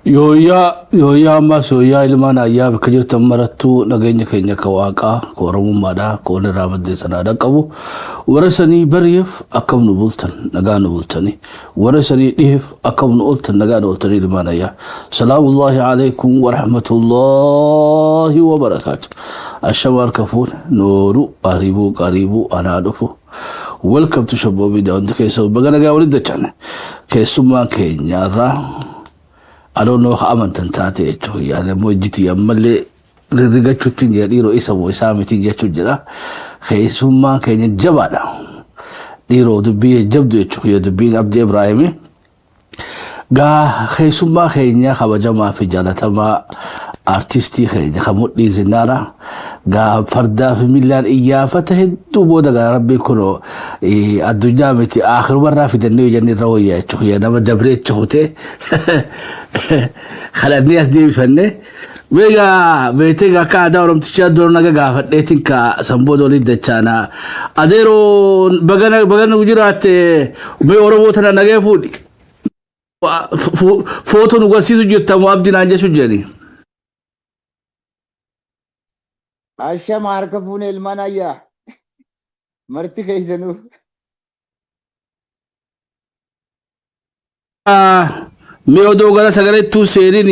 Yooyyaa yooyyaa ammaas yooyyaa ilmaan ayyaa bakka jirtan marattuu nageenya keenya ka waaqaa ka oromummaadhaa ka wal irraa maddee sanaa dhaqqabu warra sanii bari'eef akkam nu bultan nagaa nu bultanii warra sanii dhiheef akkam nu ooltan nagaa nu ooltanii ilmaan ayyaa salaamullaahi alaikum warahmatullaahi wabarakaatu ashama harka fuune nooru ariibuu qariibuu anaa dhufu Welcome to Shabboo Media hundi keessa baga nagaa walitti dachanne keessummaan keenya irraa I don't know ka amantan taate jechuun yaani ammoo ijjiti ammallee rirrigachuutti hin jira dhiiroo isa moo isaa miti jechuu jira keessummaan keenya jabaadha dhiiroo dubbii jabdu jechuun dubbiin Abdii Ibraahimii Gaa keessummaa keenya kabajamaa fi jaalatamaa artistii keenya kan mudhii zinnaara gaa fardaa fi miillaan iyyaafata hedduu booda gaa rabbiin kunoo addunyaa miti akhirumarraa fidannee jennee irra wayyaa jechuudha nama dabree jechuute kadhannee as deebifannee Beegaa beektee akka aadaa Oromtichaa dura naga gaafadheetiin ka san booda waliin dachaana. Adeeroo bagana bagana nu jiraatte mee Oromoo tana nagee fuudhi. Footoo nu garsiisu jirta moo abdii naan jechuu jirani. Ashama harka fuune ilmaan ayyaa. Marti keessanuu. Mee odoo gara sagalettuu seenin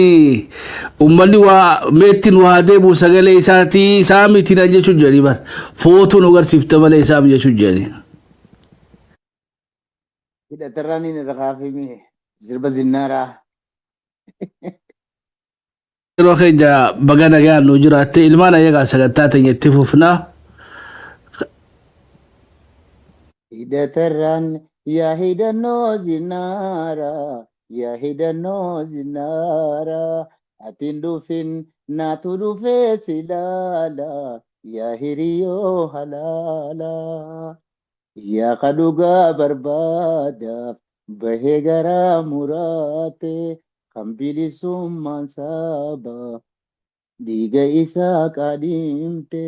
ummanni waa meetti nu haa deebi'u sagalee isaatii isaa miti naan jechuu jiranii bar footoo nu garsiifta malee isaa miti jechuu jiranii. Hidhatarraan inni irra kaafame sirba zinnaaraa. Yeroo keenya baga nagaan nu jiraatte ilmaan ayyagaa sagantaa teenya itti fufnaa. Hidhatarraan yaa hidhannoo zinnaaraa yaa hidhannoo zinnaaraa ati hin dhufin naatu dhufee si laala yaa hiriyoo halaalaa yaa ka dhugaa barbaadaaf bahee garaa muraate kan bilisummaan saba dhiiga isaa qaadhimte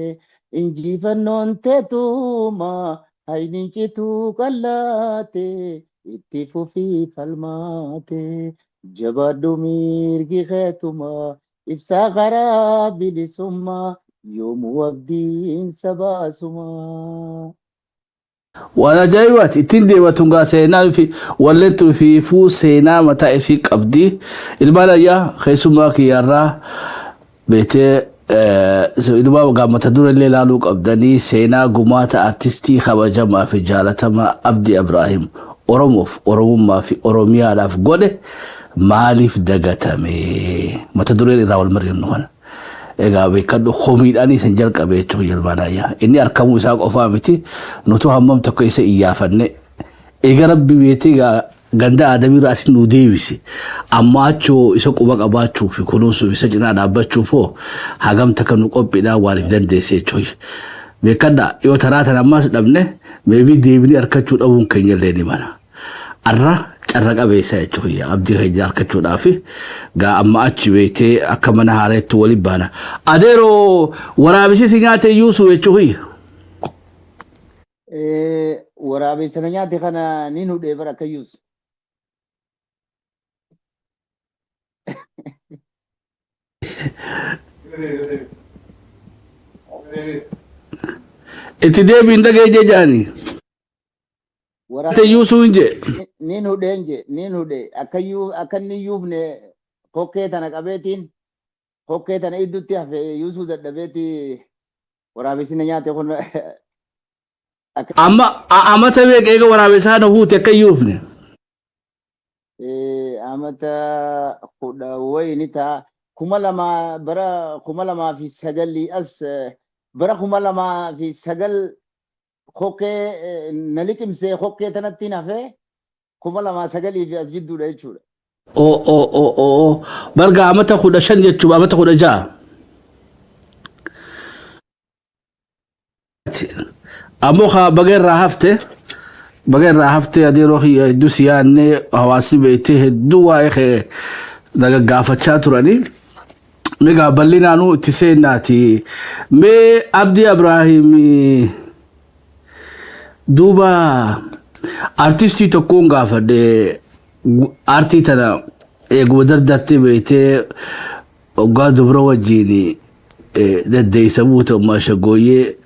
injifannoon teetuma hayniin cituu qallaate itti fufii falmaate jabaadhu mirgi keetuma ibsaa karaa bilisummaa yoomuu abdiin sabaasuma. Waan ajaa'ibaati ittiin deematun gaa seenaan fi walleen tun fiifuu seenaa mataa ifii qabdi. Ilmaan ayyaa keessummaa kiyyaarraa beetee ilmaa gaa mata dura illee ilaaluu qabdanii seenaa gumaata artistii kabajamaa fi jaalatamaa Abdii Abraahim Oromoof Oromummaa fi Oromiyaadhaaf godhe maaliif dagatame mata dureen irraa wal mari'annu kana. Egaa beekadhu komiidhaan isan jalqabe jechuun ilmaan ayyaa. Inni arkamuu isaa qofaa miti nutu hammam tokko isa iyyaafanne. Eega rabbi beetee egaa ganda aadamiirraa asin nu deebise. Amma achoo isa quba qabaachuu fi kunuunsuuf isa cinaa dhaabbachuuf hoo hagam takka nu qophiidhaan waaliif dandeesse jechuun. Beekadhaa yoo taraa tana ammas dhabne meebii deebinee arkachuu dhabuun keenya illee ni mala. Arra carra qabeessa jechuu kiyya abdii keenya arkachuudhaaf gaa amma achi beektee akka mana haareetti waliin baana. Adeeroo waraabessi si nyaate yuusu jechuu kiyya. Waraabessa na nyaate kana niin hudhee bara akka yuusu. Itti deebiin dhageejee jaanii. Waraabessi Te yuusuu hin jee. Niin hudheen jee niin hudhe akka yuu akka inni hin yuufne kokkee tana qabeetiin kokkee tana iddutti hafe yuusuu dadhabeeti waraabessi na nyaate kun akka Amma amata meeqa eega waraabessaa na huute akka hin yuufne. Amata 10 wayi ni ta'a 2000 bara 2009 as bara 2009 kokkee na liqimsee kokkee tanattiin hafee 2009 fi as jidduudha jechuudha. O o o o o barga amata 15 jechuun amata 16. Ammoo kaa baga irraa hafte baga irraa hafte adeeroo kiyya hedduu si yaadne hawaasni beektee hedduu waa'ee kee nagaggaafachaa turanii. Meegaa bal'inaanuu itti seennaati. Mee Abdii Abrahiim duuba artistii tokkoon gaafadhe aartii tana Eeguma dardartee beektee hoggaa dubra wajjiin deddeeysa buute ammaa shaggooyyee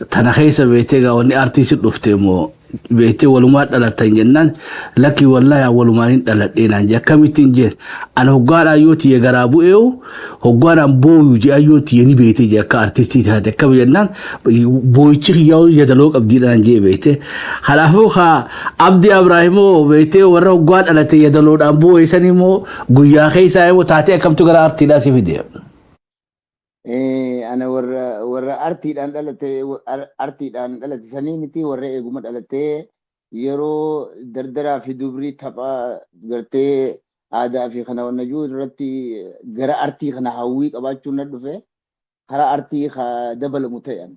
tana keessa beektee gaa wanni aartii si dhufte moo beektee walumaa dhalatan jennaan, lakkii, wallaahi walumaan hin dhaladhee naan jee. Akkamittiin jeen, ana hoggaadhaan yoo tiyya garaa bu'eewu hoggaadhaan booyu jee yoo tiyya ni beekte jee, akka artistii taate akkam jennaan, booyichi kiyyaa yadaloo qabdiidhaan jee beekte. Kanaafuu haa Abdii Abraahimoo beektee warra hoggaa dhalate yadaloodhaan boo'e san immoo guyyaa keessaa immoo taatee akkamtu gara artiidhaa si fide? Ana warra artiidhaan dhalate sanii miti, warra eeguma dhalatee yeroo dardaraa fi dubrii tapha gartee aadaa fi kana wanna jiru irratti gara artii kana hawwii qabaachuun na dhufe, karaa artii dabalamu ta'e.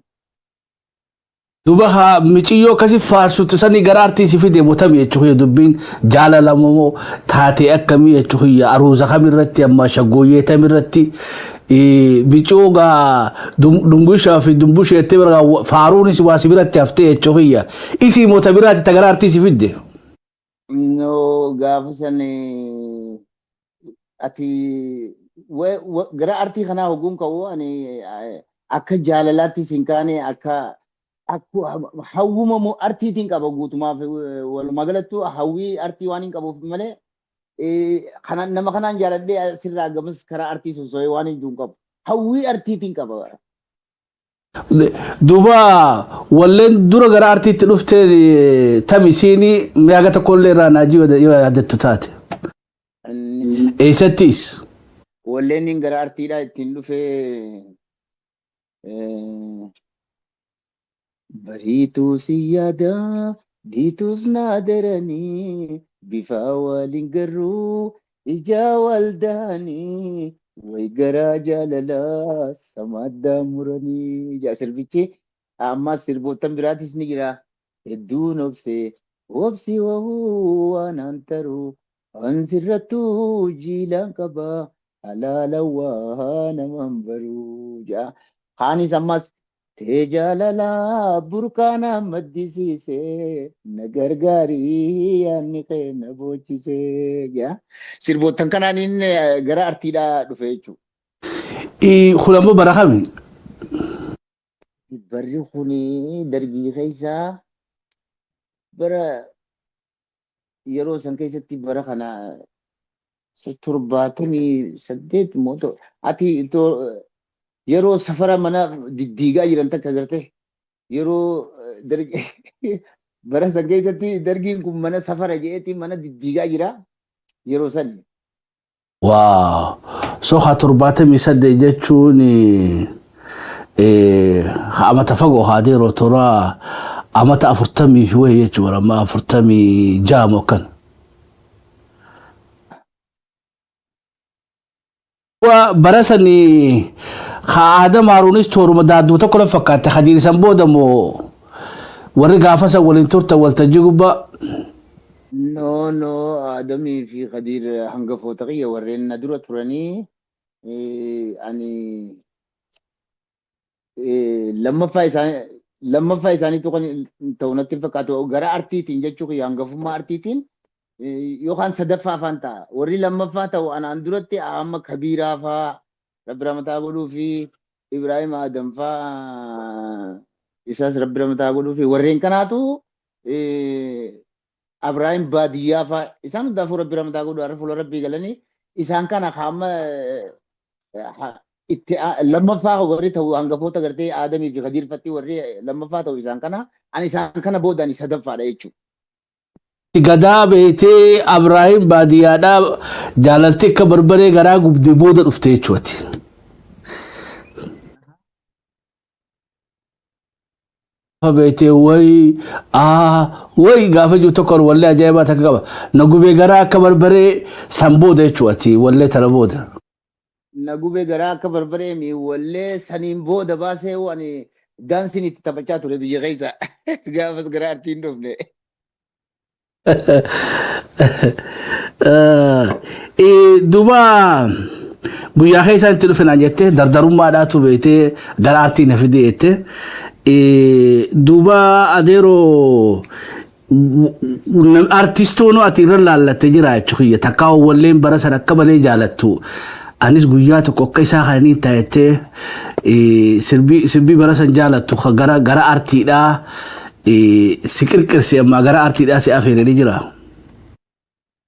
Duba haa miciyyoo akkasi faarsutti sanii gara artii si fide motami jechuu, dubbiin jaalalamoo taatee akkamii jechuu, aruuza kamirratti amma shaggooyyee tamirratti miciyoo gaa dungushaa fi dumbushee jettee bira faaruunis waa si biratti haftee jechuu kiyya. Isii mota biraatti ta gara artii si fidde. No, gaafa san ati gara artii kanaa hogguun ka'u ani akka jaalalaatti sin kaane, akka hawwuma artiitiin qaba guutumaaf. Walumaa galattuu hawwii artii waan hin qabuuf malee kana nama kanaan jaaladhee sirraa gamas karaa artii sosso'ee waan hin jiru qabu. Hawwii artiitiin qaba. Duuba walleen dura gara artiitti dhuftee tami isiin mi'aaga tokkollee irraa naajii yoo yaadattu taate? Eessattis? Walleen gara artiidhaa ittiin dhufee bariituu si yaada, diituus naa daranii, bifa waliin garuu ija waldaanii, way garaa jaalalaa samaddaa muranii jaa sirbichi. Ammas sirboottan biraatis ni jira. Hedduun obsee obsi wahuu waan an taru ansirrattuu jiilaan qaba halaala waa naman baruu jaa. Kaanis ammas tee jaalalaa burqaana maddisiisee na gargaarii yaadni kee na boochisee jaa. Sirboottan kanaan inni gara artiidhaa dhufe jechuudha. Kun ammoo bara kami? Barri kuni dargii keessaa bara yeroo san keessatti bara kana 78 moo ati yeroo safara mana diddiigaa jiran takka garte, yeroo dargi bara san keessatti dargiin kun mana safara je'eeti mana diddiigaa jira yeroo san. Wow. So haa 78 jechuun amata fagoo haa deeroo toraa amata 40 fi wayii jechuudha, amma 46 moo akkan. Bara sanii haa Aadam Haaruunis tooruma daadduu tokko la fakkaatte, Khadiir san booda moo warri gaafa san waliin turtan waltajjii gubbaa? No, no, Adamii fi Khadiir hangafoota kiyya warreen na dura turanii, ani lammaffaa isaaniitu kan ta'u natti hin fakkaatu gara artiitiin jechuu kiyya, hangafummaa artiitiin yookaan sadaffaa afaan ta'a. Warri lammaffaa ta'u anaan duratti amma Kabiiraa faa Rabbi ramataa godhuu fi Ibrahim Adam faa isaas Rabbi ramataa godhuu fi warreen kanaatu Abrahaam baadiyyaa faa isaan hundaafuu Rabbi ramataa godhu, har'a fuula Rabbii galanii. Isaan kana hamma itti lammaffaa warri ta'u hangafoota gartee Aadamii fi Khadiir fatti warri lammaffaa ta'u isaan kana, ani isaan kana booda ani sadaffaadha jechuudha. Gadaa beetee Abrahaam baadiyyaadhaa jaalalti akka barbaree garaa gubdee booda dhufte jechuuti. Beetee wayi aa wayi gaafa jiru tokko wallee ajaa'ibaa takka qaba. Na gubee garaa akka barbaree san booda jechuuti wallee tana booda. Na gubee garaa akka barbaree mi wallee saniin booda baasee ani daansiin itti taphachaa ture biyya keessa gaafas gara artiin dhufne. Duuba guyyaa keessa itti dhufe naan jettee dardarummaadhaatu beetee gara aartii na fide jettee. Duuba adeeroo Artistoonoo ati irra laallattee jira jechuudha. Takkaa walleen bara sana akka malee jaalattu. Anis guyyaa tokko akka isaa kananiin taa'ettee sirbii bara san jaalattu gara artiidhaa si qirqirse, ammaa gara artiidhaa si afeeranii jira.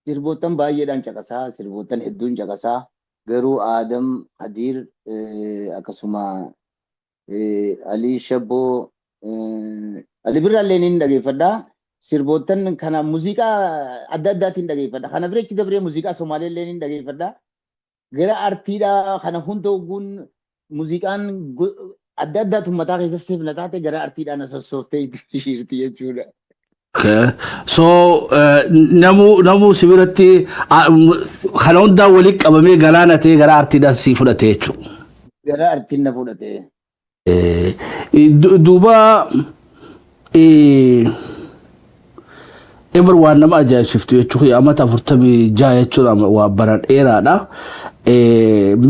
Sirboottan baay'eedhaan caqasaa, sirboottan hedduun caqasaa. Garuu Aadam Hadiir, akkasuma Alii Shabboo, Ali Birraallee ni dhageeffadha. Sirboottan kana muuziqaa adda addaatiin dhageeffadha. Kana birachi dabree muuziqaa Somaaleellee ni dhageeffadha. Gara artiidhaa kana hunda ogguun muuziqaan adda addaatu mataa keessa seefna taate gara artiidhaa na sossooftee itti jirti jechuudha. So namuu si biratti kana hundaa walitti qabamee galaana ta'ee gara artiidhaan si fudhate jechuudha. Gara artiin na fudhate. Duuba Ebar waan nama ajaa'ibsiiftu jechuudha. Amata 46 jechuudha, waa bara dheeraadha.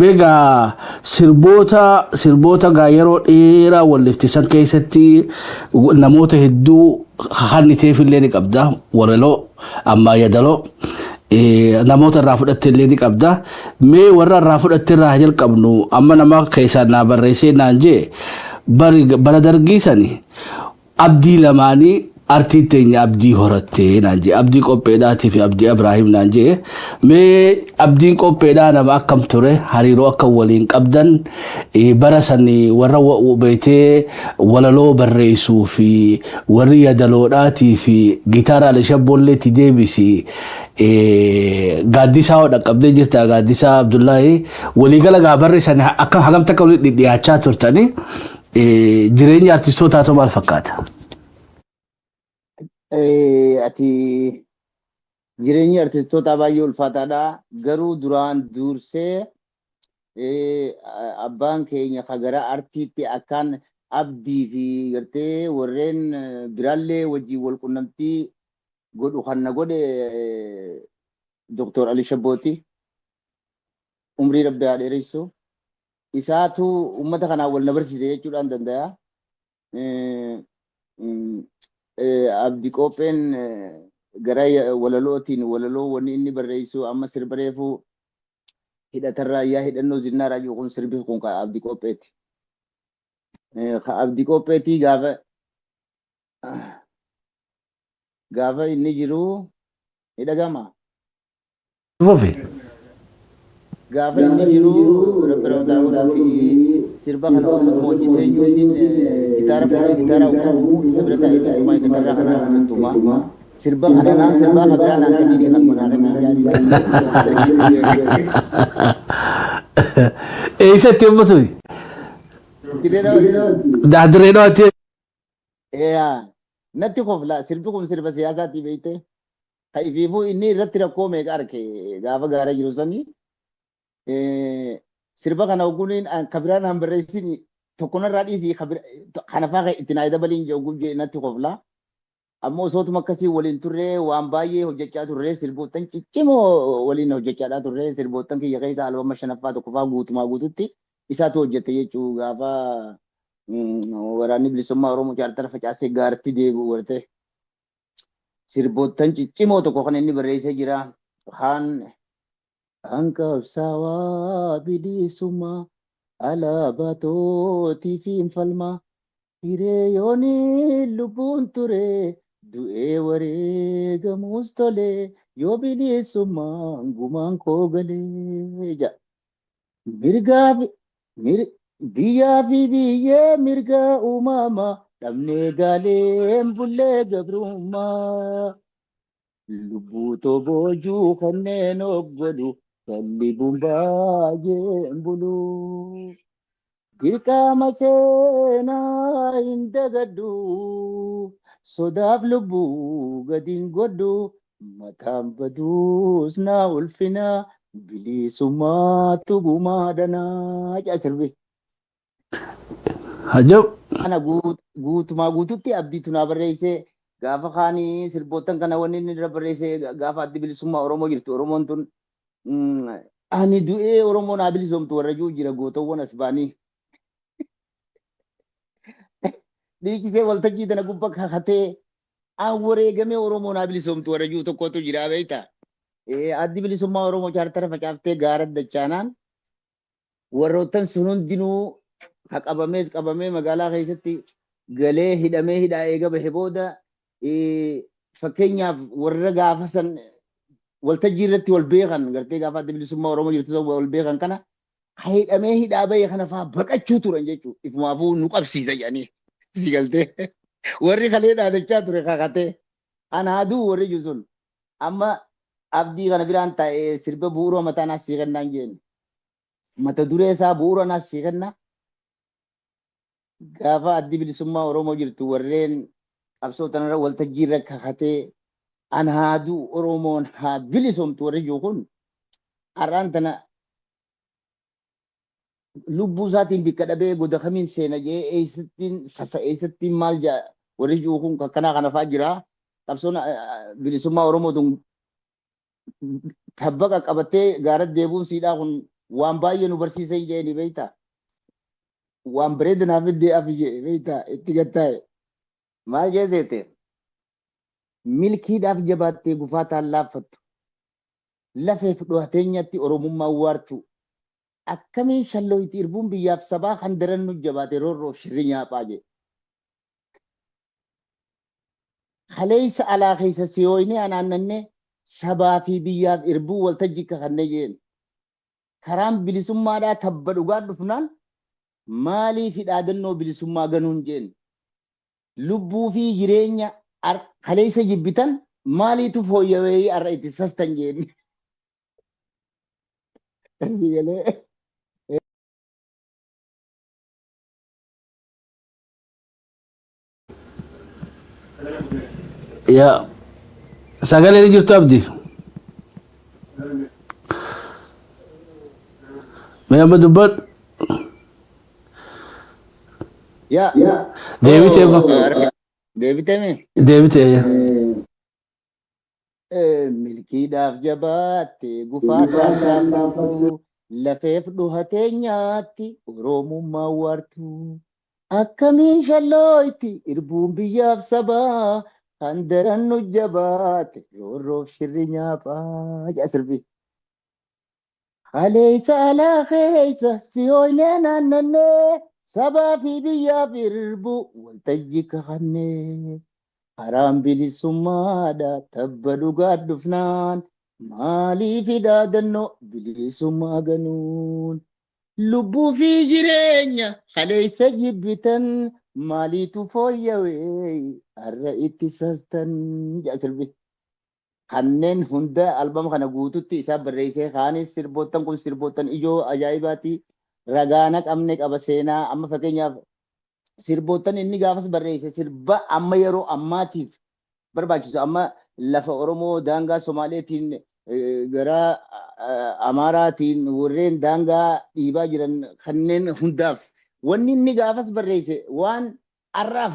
Meegaa sirboota gaa yeroo dheeraa walliftisan keessatti namoota hedduu hanniteef illee ni qabda. Walaloo ammaa yadaloo namoota irraa fudhatte illee ni qabda. Mee warra irraa fudhatte irraa jalqabnu. Amma nama keessaa naa barreessee naan jee, bara dargii sani abdii lamaanii artiin teenya abdii horattee naan jee, Abdii Qopheedhaatii fi Abdii Abrahiim naan jee. Mee Abdiin Qopheedhaa nama akkam ture? Hariiroo akkam waliin qabdan bara sani? Warra beetee walaloo barreessuu fi warri yadaloodhaatii fi gitaara Alishabboolleetti deebisi, Gaaddisaa hoo dhaqqabdee jirta? Gaaddisaa Abdullaahi waliigala gaa barri sani akka hagam takka walitti dhiyaachaa turtanii? Jireenya artistootaatu maal fakkaata? Ati jireenyi artistootaa baay'ee ulfaataadha. Garuu duraan dursee abbaan keenya ka gara artiitti akkaan Abdii fi gartee warreen biraallee wajjin wal qunnamtii godhu kan na godhe Dr. Ali Shabbooti. Umrii Rabbi haa dheeressu. Isaatu uummata kanaan wal na barsiise jechuudhaan danda'a. Abdi Qopheen gara walalootiin walaloo wanni inni barreessu, amma sirba reefuu hidhatarraa yaa hidhannoo zinnaaraa jiru kun, sirbi kun ka Abdi Qopheeti. Ka Abdi Qopheetii gaafa inni jiru ni dhagama. Fufi. Gaafa inni jiru Rabbi ramtaa godhuu fi sirba kana osoo hojjetee iyyuutiin gitaara fuudhee gitaara uffatu isa bira taa'ee tumaa, hidhatarraa kana tuttuma. Sirba kana naan sirbaa kan biraa naan kenniini, kan manaa kennii. Eessatti amma tuni? Dirree Dhawaatti. Yaa natti kofla, sirbi kun sirba siyaasaati beekte. Ka ifiifuu inni irratti rakkoo meeqa arke gaafa gaara jiru sanii. Sirba kana ogguun ka biraa naan barreessini, tokko narraa dhiisii, kana faa itti naa dabaliin ogguun jee natti kofla. Ammoo osootuma akkasii waliin turree waan baay'ee hojjechaa turree, sirboottan ciccimoo waliin hojjechaadhaa turree. Sirboottan kiyya keessa albama shanaffaa tokkoffaa guutumaa guututti isaatu hojjete jechuu, gaafa waraanni bilisummaa Oromoo chaartara facaasee gaarti deebi'u warte. Sirboottan ciccimoo tokko kan inni barreessee jira. Kaan hanqabsaawaa bilisummaa alaabaa tootii fi falmaa hireeyooni lubbuun ture du'ee wareegamuus tolee yoo bilisummaan gumaan koo galee jedha. Mirgaa biyyaa fi biyyee mirga uumamaa dhabnee gaaleen bullee gabrummaa. Lubbuu toboojuu kanneen of godhu salli baay'een bulu. Dirqama seenaa hin dagadhu, sodaaf lubbuu gadi hin godhu, mataan baduus naa ulfina, bilisummaatu gumaadhanaa jedha sirbi. Ajab. Kana guutumaa guututti Abdiitu naa barreessee. Gaafa kaanii sirboottan kana wanni inni irra barreessee, gaafa addi bilisummaa Oromoo jirtu, Oromoon tun ani du'ee Oromoo naa bilisoomtu warra jiru jira, gootawwan as ba'anii dhiichisee waltajjii tana gubba kakatee. An wareegamee Oromoon haa bilisoomtu warra jiru tokkotu jira beektaa. Addi Bilisummaa Oromoo chaartara facaaftee gaara dachaanaan warroottan sun hundinuu haqabamees qabamee magaalaa keessatti galee hidhamee hidhaa eega bahe booda, fakkeenyaaf warra gaafa san waltajjii irratti wal beekan, gartee gaafa Adda Bilisummaa Oromoo jirtu wal beekan kana hidhamee hidhaa bahe kana faa baqachuu turan jechuudha. Ifumaafuu nu qabsiisa jedhanii si galtee warri kalee dhaadachaa ture kakatee anaaduu warri jiru sun amma Abdii kana biraan taa'ee sirba bu'uura mataa naas sii kennaan jeen. Mata duree isaa bu'uura naas sii kenna. Gaafa Addi Bilisummaa Oromoo jirtu warreen qabsoo tanarra waltajjii irra kakatee anaaduu Oromoon haa bilisoomtu warri jiru kun har'aan tana lubbuu isaatiin bikka dhabee goda kamiin seena jee eessattiin sasa eessattiin maal jaa warri jiru kun akkanaa kana fa'aa jira. Qabsoon bilisummaa Oromoo tun tabba qaqqabattee gaara deebuun siidhaa kun waan baay'ee nu barsiisee jeeni beektaa. Waan bareeda naaf fiddee afi jee beektaa itti gattaa'e. Maal jee seete? Milkiidhaaf jabaattee gufaataan laaffattu. Lafeef dhohateenyatti Oromummaan waartu. Akkamiin shallooyti irbuun biyyaaf sabaa kan daran nu jabaate roorroof shirri nyaaphaa jee. Kaleessa alaa keessa siyooynee anaannannee sabaa fi biyyaaf irbuu waltajjii kakannee jeen. Karaan bilisummaadhaa tabba dhugaa dhufnaan maaliif dhaadannoo bilisummaa ganuun jeen. Lubbuu fi jireenya kaleessa jibbitan maaliitu fooyya'ee har'a itti sastan jeen. Si galee. Yaa sagalee ni jirtu Abdi. Mee amma dubbadhu. Yaa. Deebitee amma. Deebitee mee? Deebitee. Milkiidhaaf jabaatte gufaadhaan laaffattu, lafeef dhuhatee nyaatti Oromummaa waartu. Akkamiin shallooyti irbuun biyyaaf sabaa kan daran nu jabaate roorroof shirri nyaaphaa jedha sirbi. Kaleessa alaa keessa si'ooynee naannannee sabaa fi biyyaaf irbu waltajjii kakannee. Karaan bilisummaadha tabba dhugaa dhufnaan maaliif dhaadannoo bilisummaa ganuun. Lubbuu fi jireenya kaleessa jibbitan maaliitu fooyya'ee har'a itti sastan jedha sirbi. Kanneen hunda albama kana guututti isaa barreessee kaanis sirboottan kun sirboottan ijoo ajaa'ibaati. Ragaana qabne qaba seenaa amma fakkeenyaaf sirboottan inni gaafas barreesse sirba amma yeroo ammaatiif barbaachisu, amma lafa Oromoo daangaa Somaaleetiin gara Amaaraatiin warreen daangaa dhiibaa jiran kanneen hundaaf wanni inni gaafas barreesse waan har'aaf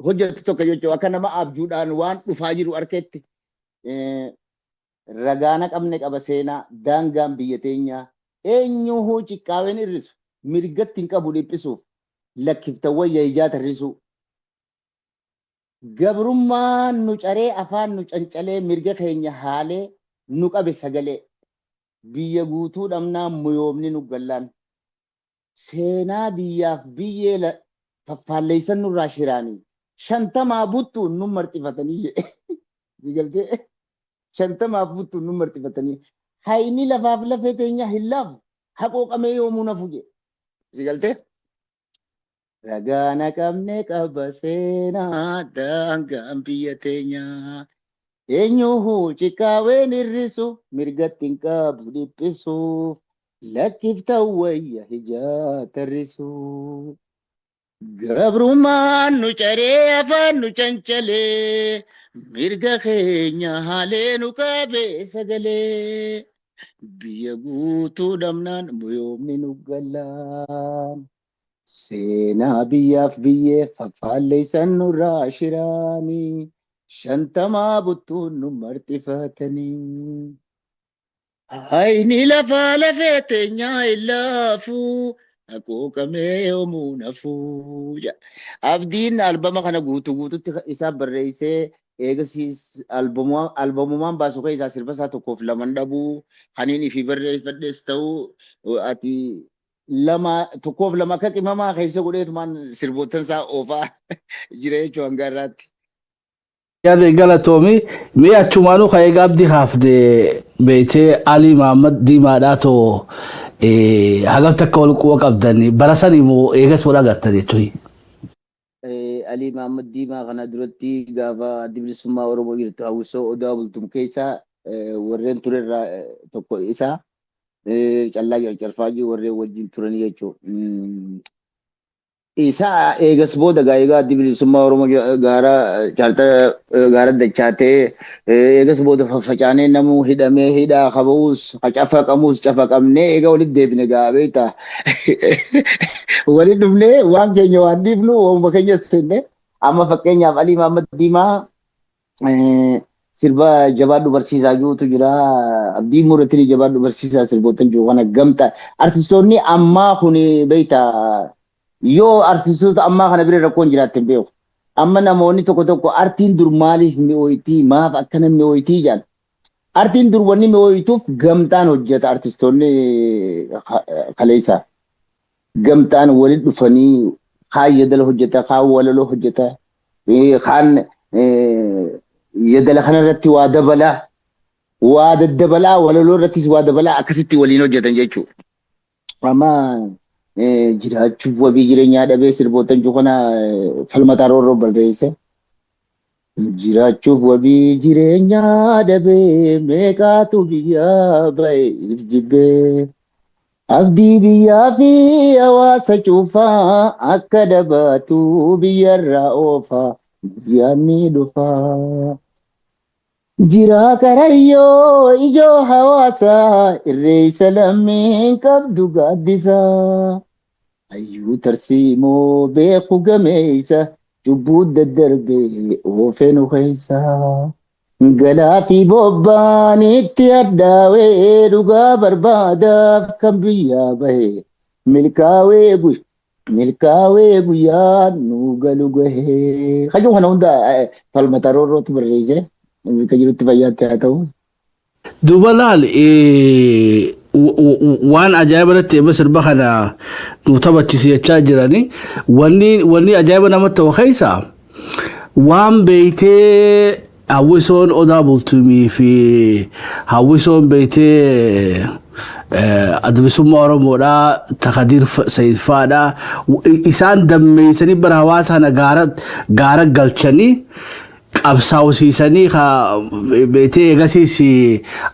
hojjetu tokko jechuudha. Akka nama abjuudhaan waan dhufaa jiru arketti. Ragaana qabne qaba seenaa daangaan biyya teenyaa eenyuhuu ciqqaaween irrisu mirgatti hin qabu dhiphisuuf lakkiftan wayya ijaa tarrisuu. Gabrummaan nu caree afaan nu cancalee mirga keenya haalee nu qabe sagalee. Biyya guutuu dhabnaa muyoomni nu gallaan. Seenaa biyyaaf biyyee faffaalleessan nurraa shiraanii. 50 buttuun nu marxifatanii jedhe. Galtee 50 buttuun nu marxifatanii. Hayni lafaaf lafee teenya hin laafu haqooqamee yoomuu nafu jedhe. Si galtee? Ragaana qabne qaba seenaa daangaan biyya teenyaa. Eenyuhu ciqqaaween hir'isu mirgatti hin qabu dhiphisuuf lakkiftan wayya ijaa tarrisu. Gabrummaan nu caree afaan nu cancalee mirga keenya haalee nu qabee sagalee. Biyya guutuu dhabnaan muyoomni nu gallaan. Seenaa biyyaaf biyyee faffaalleessan nurraa shiraanii. 50 buttuun nu marxifatanii. Hayni lafaa lafee teenyaa hin laafu haqooqamee yoomuu nafuu. Abdiin albama kana guutuu guututti isaa barreessee Eegasiis albamumaan baasu keessaa sirba isaa tokkoof laman dhabuu kaniin ifii barreeffadhes ta'uu ati lama tokkoof lama akka qimamaa keessa godheetumaan sirboottan isaa oofaa jira jechuun hanga irraatti. Yaada galatoomi. Mee achumaanuu kan egaa abdii kaafne beektee Alii Mahammad Diimaadhaa too hagam takka wal quba qabdan bara sanii moo eegas wal agartan jechuun? Alii Mahammad Diimaa kana duratti gaafa Addi Bilisummaa Oromoo jirtu hawwisoo Odaa Bultum keessa warreen turerraa tokko isa, Callaa Carcarfaajii warreen wajjin turanii jechuudha. Isa eegas booda egaa Addi Bilisummaa Oromoo gaara chaartara gaara dachaatee eegas booda faffacaanee namuu hidhamee hidhaa qaba'uus cafaqamuus cafaqamnee eega walitti deebine gaa beektaa. Walitti dhufnee waan keenya waan dhiifnu waanuma keenya seenne. Amma fakkeenyaaf Alii Mahammad Diimaa sirba jabaadhu barsiisaa jirutu jira. Abdii Muratiin jabaadhu barsiisaa sirboottan jiru kana gamta. Artistoonni ammaa kun beektaa yoo artistoota ammaa kana bira rakkoon jiraatte hin beeku. Amma namoonni tokko tokko artiin dur maaliif mi'ooytii, maaf akkana mi'ooytii jedhan. Artiin dur wanni mi'ooytuuf gamtaan hojjeta artistoonni kaleessa. Gamtaan walitti dhufanii kaan yadala hojjeta, kaan walaloo hojjeta, kaan yadala kanarratti waa dabalaa, waa daddabalaa, walaloo irrattis waa dabalaa akkasitti waliin hojjetan jechuudha. Amma jiraachuuf wabii jireenyaa dhabee sirboottan jiru kana Falmataa Roorroo barreesse. Jiraachuuf wabii jireenyaa dhabee meeqaatu biyyaa ba'e if jibbee. Abdii biyyaa fi hawaasa cuufaa akka dabaatu biyyarraa oofaa guyyaan ni dhufaa. Jiraa karayyoo ijoo hawaasaa irreessa lammiin qabdu gaaddisaa. Hayyuu tarsiimoo beeku gameessa cubbuu daddarbee oofee nu keessa. Galaa fi bobbaan itti addaawee dhugaa barbaadaaf kan biyyaa bahe milkaawee guyyaan nu galu gahee. Hayyuu kana hunda Falmataa Roorrootu barreesse. Bakka jirutti fayyaatti haa ta'u. Duuba laal waan ajaa'iba irratti eebba sirba kana nu taphachiisi jechaa jirani. Wanni ajaa'iba namatti ta'u keessa waan beeytee hawwisoon Odaa Bultumii fi hawwisoon beeytee Adda Bilisummaa Oromoodhaa Takadiir Sayid faadhaa isaan dammeessanii bara hawaasa kana gaara gaara galchanii qabsaa'usiisanii ka beeytee eegasiis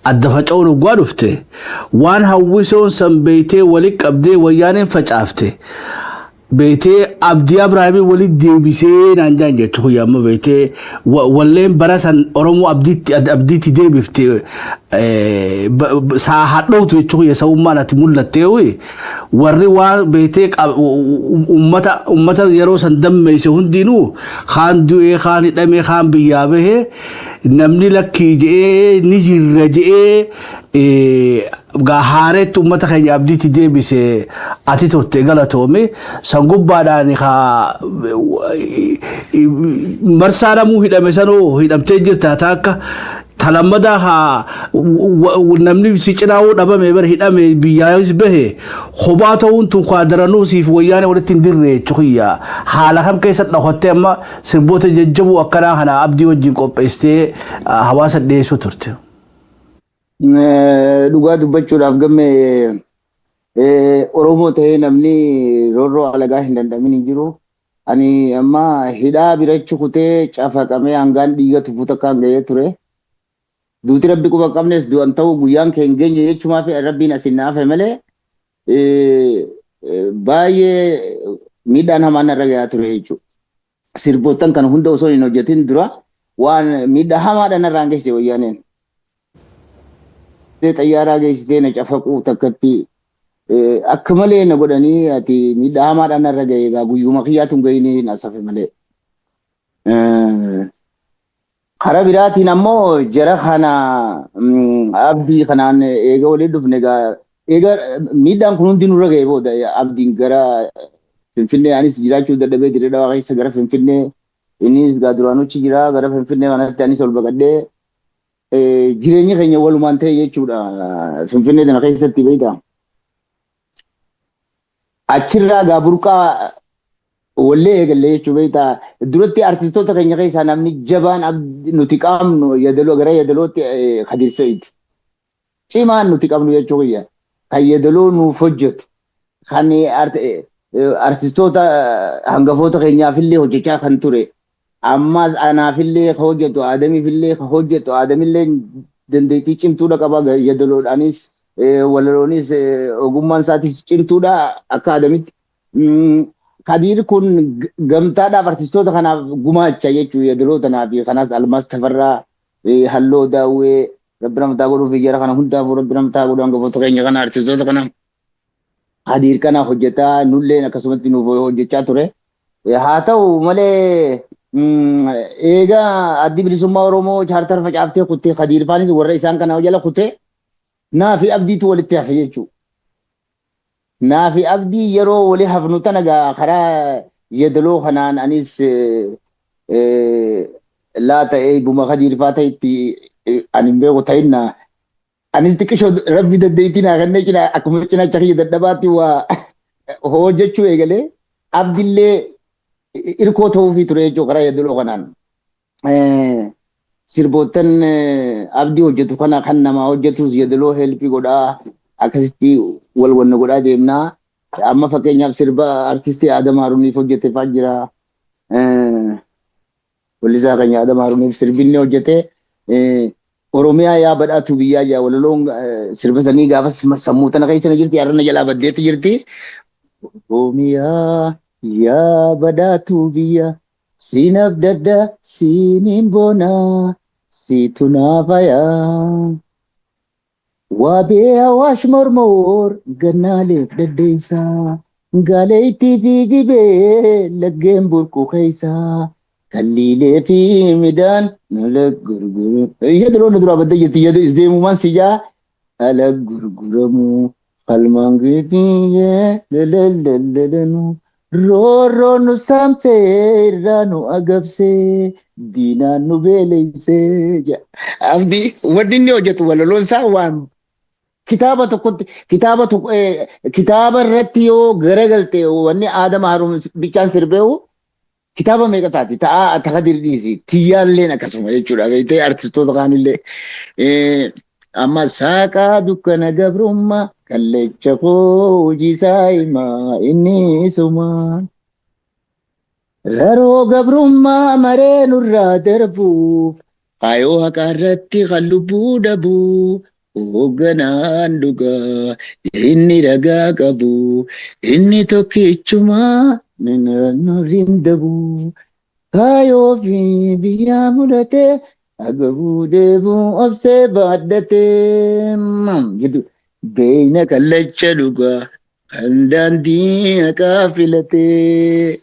adda faca'uun hoggaa dhufte waan hawwisoon san beeytee wali qabdee wayyaaneen facaafte beeytee Abdii Abrahaamii wali deebisee naan jaan jechuu kiyya. Amma beeytee walleen bara san Oromoo abdiitti deebifte saa hadhootu jechuu kiyya. Sa'ummaan ati mul'attee warri waan beeytee ummata yeroo san dammeeyse hundinuu kaan du'ee, kaan hidhamee, kaan biyyaa bahee, namni lakkii je'ee ni jirra je'ee gaa haareetti ummata keenya abdiitti deebise ati turte. Galatoome. San gubbaadhaan haa marsaa namuu hidhame sanuu hidhamtee jirta akka talammadaa haa namni si cinaa'uu dhabame bara hidhame biyyaayis bahe kophaa ta'uun tun kaa daranuu siif wayyaane walitti hin dirre jechuu. Haala kam keessa dhokattee amma sirboota jajjaboo akkanaa kana Abdii wajjin qopheessitee hawaasa dhiyeessuu turte? Dhugaa dubbachuudhaaf gamme Oromoo ta'ee namni roorroo alagaa hin danda'amin hin jiru. Ani amma hidhaa birachi kutee cafaqamee hangaan dhiiga tufuu takkaan gahee ture. Duuti rabbi quba hin qabnes du'an ta'uu guyyaan kee hin geenye jechumaa fi rabbiin asin na hafe malee baay'ee miidhaan hamaan narra gahaa ture jechuudha. Sirboottan kana hunda osoo hin hojjetin dura waan miidhaa hamaadha narraan geesse wayyaaneen. Xayyaaraa geessitee na cafaquu takkatti akka malee na godhanii ati miidhaa hamaadhaan narra gahe egaa guyyuma kiyyaatu hin gahini hin asafe malee. Karaa biraatiin ammoo jara kana Abdii kanaan eega waliin dhufne egaa eega miidhaan kun hundi nurra gahe booda Abdiin gara Finfinnee anis jiraachuu dadhabee Dirree Dhawaa keessa gara Finfinnee Innis gaa duraanuchi jira gara Finfinnee kanatti anis ol baqadhee jireenyi keenya walumaan ta'e jechuudha. Finfinnee tana keessatti beektaa. Achirraa gaa burqaa wallee eegallee jechuu beektaa. Duratti artistoota keenya keessaa namni jabaan nuti qabnu yadaloo gara yadalootti Kadir Said. Cimaan nuti qabnu jechuu kiyya. Kan yadaloo nuuf hojjetu. Kan artistoota hangafoota keenyaafillee hojjechaa kan ture. Ammas anaafillee ka hojjetu, Adamiifillee ka hojjetu, Adamillee dandeettii cimtuudha qaba yadaloodhaanis walaloonis ogummaan isaatis cimtuudha akka Adamitti. Kadiir kun gamtaadhaaf artistoota kanaaf gumaacha jechuudha yadaloo tanaa fi kanaas Almaas Tafarraa, Halloo Daawwee, Rabbi namtaa godhuuf jara kana hundaafuu Rabbi namtaa godhu hangafoota keenya kana artistoota kana. Kadiir kana hojjetaa nulleen akkasumatti nuuf hojjechaa ture. Haa ta'u malee eegaa Addi Bilisummaa Oromoo chaartar facaaftee kuttee Kadiir faanis warra isaan kana jala kutee naa fi Abdiitu walitti hafe jechuudha. Naa fi Abdii yeroo wali hafnu tana gaa karaa yadaloo kanaan anis laa ta'ee buma Kadiir faa ta'etti ani hin beeku ta'inna anis xiqqishoo Rabbi dandeettii naa kennee cina akkuma cinaacha kiyya dadhabaatti waa hojjechuu eegalee Abdillee irkoo ta'uufii ture jechuudha karaa yadaloo kanaan. Sirboottan Abdii hojjetu kana kan namaa hojjetus yadaloo helpii godhaa akkasitti wal wanna godhaa deemnaa. Amma fakkeenyaaf sirba artistii Adam Haruuniif hojjete fa'aa jira. Wallisaa keenya Adam Haruuniif sirbinni hojjete. Oromiyaa yaa badhaatu biyyaa jaa walaloon sirba sanii gaafas sammuu tana keessa na jirti har'a jalaa baddeetti jirti. Oromiyaa yaa badhaatu biyya siin abdadda siiniin boona siitu naa fayaa. Waabee Awaash Mormoor gannaaleef daddeessaa gaaleettii fi gibee laggeen burqu keessaa kalliilee fi midhaan ala gurguramu. Yadaloon duraa baddee jirti zeemumaan si jaa ala gurguramu falmaan geetii lelelelelenu roorroo nu saamsee irraa nu agabsee diinaan nu beeleysee jedha. Abdii wanni inni hojjetu walaloon isaa waan kitaaba tokkotti kitaaba tokko kitaaba irratti yoo garagalte wanni Aadam Haruun bichaan sirbeewu kitaaba meeqa taati ta'aa Takadir dhiisi tiyyaalleen akkasuma jechuudha beektee artistoota kaanillee amma saaqaa dukkana gabrummaa kallacha koo hojii isaa himaa inni isuma. Raroo gabrummaa maree nurraa darbuuf kaayoo haqaa irratti kan lubbuu dhabuu hoogganaan dhugaa inni ragaa qabu inni tokkichumaa nurriin dabu kaayoo fi biyyaa mudate agabuu deebuu obsee baadhatee jedhu beeyna kallacha dhugaa kan daandii haqaa filatee.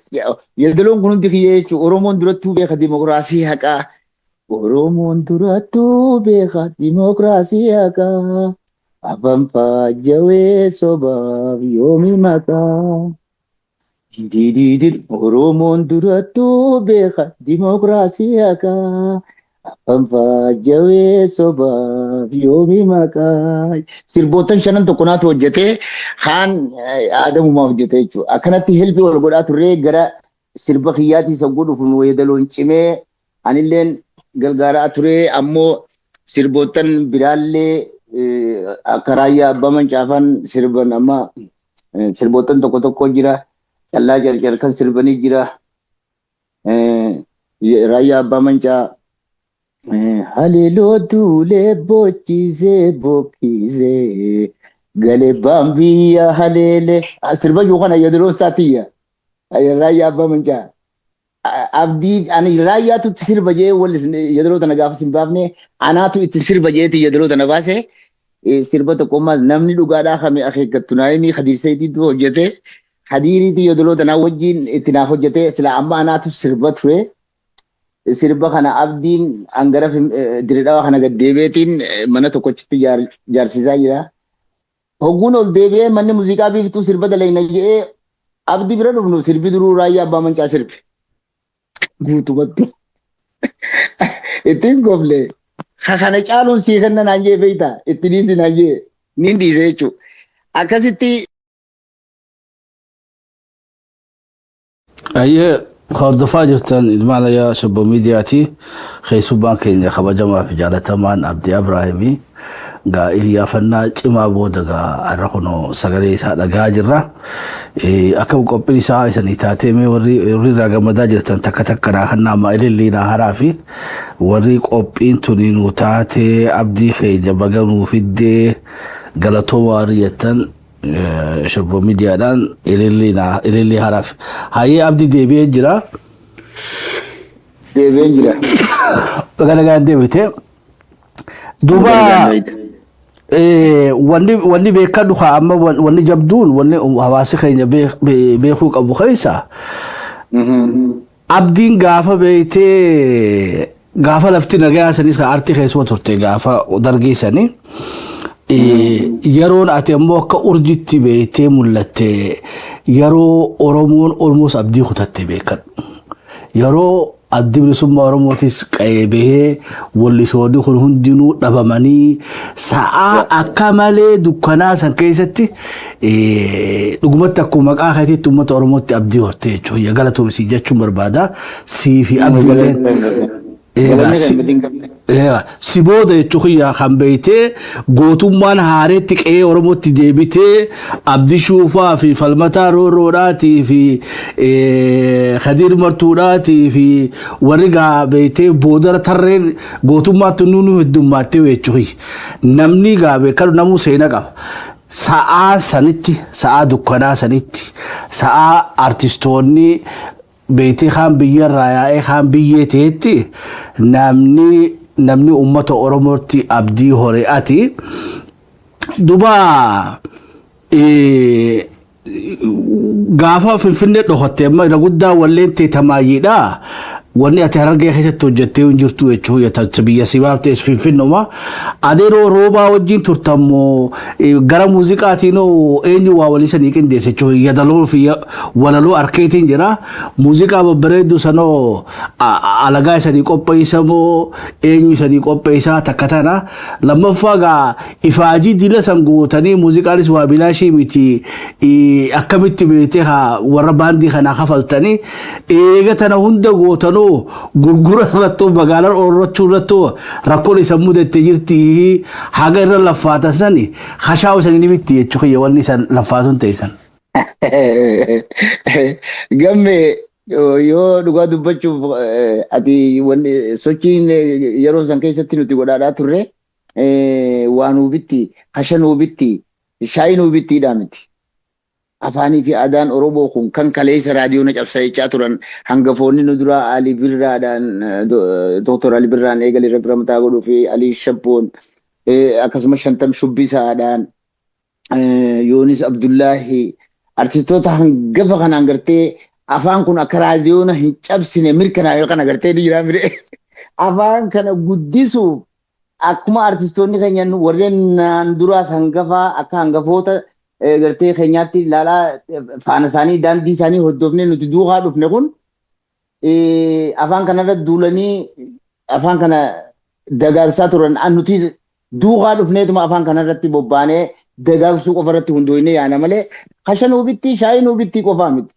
Yadaloon kun hundi kiyya jechuudha. Oromoon durattuu beeka dimokiraasii haqaa. Oromoon durattuu beeka dimokiraasii haqaa. Afaan faajjawee sobaaf yoomi maqaa. Didiidin Oromoon durattuu beeka dimokiraasii haqaa. Afaan faajjawee sobaaf yoomi maqaa. Sirboottan shanan tokko naatu hojjetee kaan Adamumaa hojjete jechuudha. Akkanatti helpii wal godhaa turree gara sirba kiyyaatii sagguu dhufu yeedaloon cimee anilleen gargaaraa ture ammoo sirboottan biraallee akka Raayyaa Abbaa Mancaafaan sirban amma sirboottan tokko tokko jira. Callaa Carcar kan sirbanii jira. Raayyaa Abbaa Mancaa haleeloo duulee boochisee bokkisee galee baambiyya haleelee sirba jiru kana yeedaloo isaatiyya. Raayyaa Abbaa Mancaa. Abdii ani Raayyaatu itti sirba jee wal yeedaloo tana gaafa sin baafne anaatu itti sirba jeeti yeedaloo tana baase sirba tokko ammas namni dhugaadhaa kame akeekkattu naayimii Khadiir Sayidiitu hojjete Khadiiriitu yeedaloo tanaa wajjin itti naaf hojjete sila amma anaatu sirba ture sirba kana Abdiin hangara Diredhawa kana gad deebi'eetiin mana tokkochitti jaarsisaa jira. Hogguun ol deebi'ee manni muuziqaa Biiftuu sirba dalayna jedhee Abdii bira dhufnu sirbi duruu Raayyaa Abbaa Mancaa sirbe. Guutumatti. Ittiin kofle. Kana caaluun sii kenna naan jee beektaa itti dhiisi naan jee niin dhiise jechuudha. Akkasitti. Ayyee, hordofaa jirtan ilmaan ayyaa Shabboo Miidiyaati. Keessummaan keenya kabajamaa fi jaalatamaan Abdii Abraahimii gaa iyyaafannaa cimaa booda gaa har'a kunoo sagalee isaa dhagaa jirra. Akka qophiin isaa isanii taatee mee warri irraa gammadaa jirtan takka takka naa kannaa amma ilillii naa haraa fi warri qophiin tuni nuu taatee Abdii keenya baga nuu fiddee galatooma warri jettan Shabboo Miidiyaadhaan ilillii naa ilillii haraaf. Hayyee, Abdii deebi'ee jira. Deebi'een jira. Baga nagaan deebite. Duuba wanni beekadhu kaa amma wanni jabduun wanni hawaasi keenya beekuu qabu keessa Abdiin gaafa beektee gaafa lafti nagayaa sanis kan aartii keessuma turte gaafa dargii sanii. Yeroon ati ammoo akka urjitti beektee mul'atte yeroo Oromoon almost abdii kutatte beekadhu. Yeroo Addi Bilisummaa Oromootis qa'ee bahee wallisoonni kun hundinuu dhabamanii sa'aa akka malee dukkanaa san keessatti dhugumatti akkuma maqaa keetiitti uummata Oromootti abdii horte jechuudha. Galatoomsi sii jechuun barbaada. Sii fi abdiileen si booda jechuu kiyya kan beeytee gootummaan haareetti qe'ee Oromootti deebitee Abdii Shuufaa fi Falmataa Roorroodhaatii fi Kadiir Martuudhaatii fi warri gaa beeytee boodara tarreen gootummaatti nu heddummaattee jechuu kiyya. Namni gaa beekanu namuu seena qaba. Sa'aa sanitti, sa'aa dukkanaa sanitti, sa'aa artistoonni beeytee kaan biyyarraa yaa'ee kaan biyyee ta'etti namni uummata Oromootti abdii hore ati. Duba gaafa Finfinnee dhokatte amma irra guddaa walleen teetamaayyiidha. Wanni ati Harargee keessatti hojjettee hin jirtu jechuudha. Biyya si baaftes Finfinnuma. Adeeroo Roobaa wajjin turtammoo gara muuziqaatiin eenyu waa walii sanii qindeesse jechuudha. Yadaloo fi walaloo arkeetiin jira. Muuziqaa babbareedduu sanoo alagaa isanii qopheessamoo eenyu isanii qopheessaa takka tana. Lammaffaa gaa ifaajii dila san gootanii muuziqaanis waa bilaashii miti akkamitti beetee haa warra baandii kanaa kafaltanii eega tana hunda gootanoo gurgura irrattoo magaalaa oolrachuu irrattoo rakkoon isa mudatte jirti haga irra laffaatan sani hashaa'u isanii ni bitti jechuu kiyya wanni isan laffaatun ta'e. Gamme, yoo dhugaa dubbachuuf ati wanni sochiin yeroo san keessatti nuti godhaadhaa turre waa nuu bitti, kasha nuu bitti, shaayii nuu bittiidhaa miti. Afaanii fi aadaan Oromoo kun kan kaleessa raadiyoona cabsa jechaa turan hangafoonni nu duraa Ali Birraadhaan, Dooktor Ali Birraan eegalee Rabbi Ramataa godhuu fi Ali Shabboon, akkasumas Shantam Shubbisaadhaan, Yoonis Abdullaahi, artistoota hangafa kanaan gartee afaan kun akka raadiyoona hin cabsine mirkanaa'e kana gartee ni jiraa mire. Afaan kana guddisuuf akkuma artistoonni keenya warreen naan duraas hangafaa akka hangafoota gartee keenyaatti ilaalaa faana isaanii daandii isaanii hordofnee nuti duukaa dhufne kun afaan kanarra duulanii afaan kana dagaagsaa turan. Nuti duukaa dhufneetuma afaan kanarratti bobbaanee dagaagsuu qofa irratti hundooyne yaana malee kasha nuu bitti, shaayii nuu bitti qofaa miti.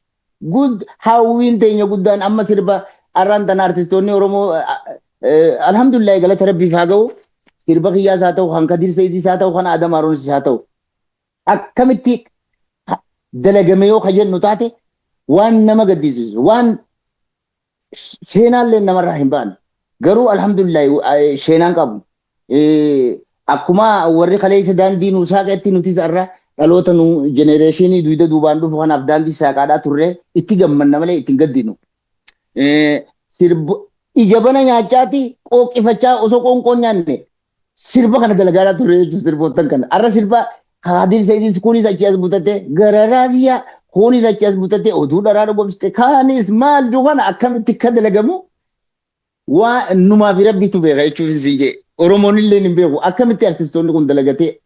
Gud hawwiin teenya guddaan amma sirba arraan tana artistoonni Oromoo, alhamdulillah, galata Rabbiif haa ga'u, sirba kiyyaas haa ta'u, kan Kadir Sayidiis haa ta'u, kan Adam Haaroonis haa ta'u, akkamitti dalagame yoo ka jennu taate waan nama gaddisiisu, waan seenaallee namarraa hin baane. Garuu alhamdulillah seenaan qabu. Akkuma warri kaleessa daandii nuu saaqetti nutis irra dhaloota nu generation duyda duubaan dhufu kanaaf daandii saaqaadhaa turre itti gammanna malee ittiin gaddinu. Sirba ija bana nyaachaati qooqifachaa osoo qoonqoon nyaanne sirba kana dalagaadhaa turre jechuudha sirboottan kana. Har'a sirba Kadir Sayidiis kunis achi as butate gara raasiyaa, kunis achi as butate oduu dharaa dhugomsite, kaanis maal kana akkamitti akka dalagamu waa numaa fi Rabbitu beeka jechuuf siin jee. Oromoon illee hin beeku akkamitti artistoonni kun dalagatee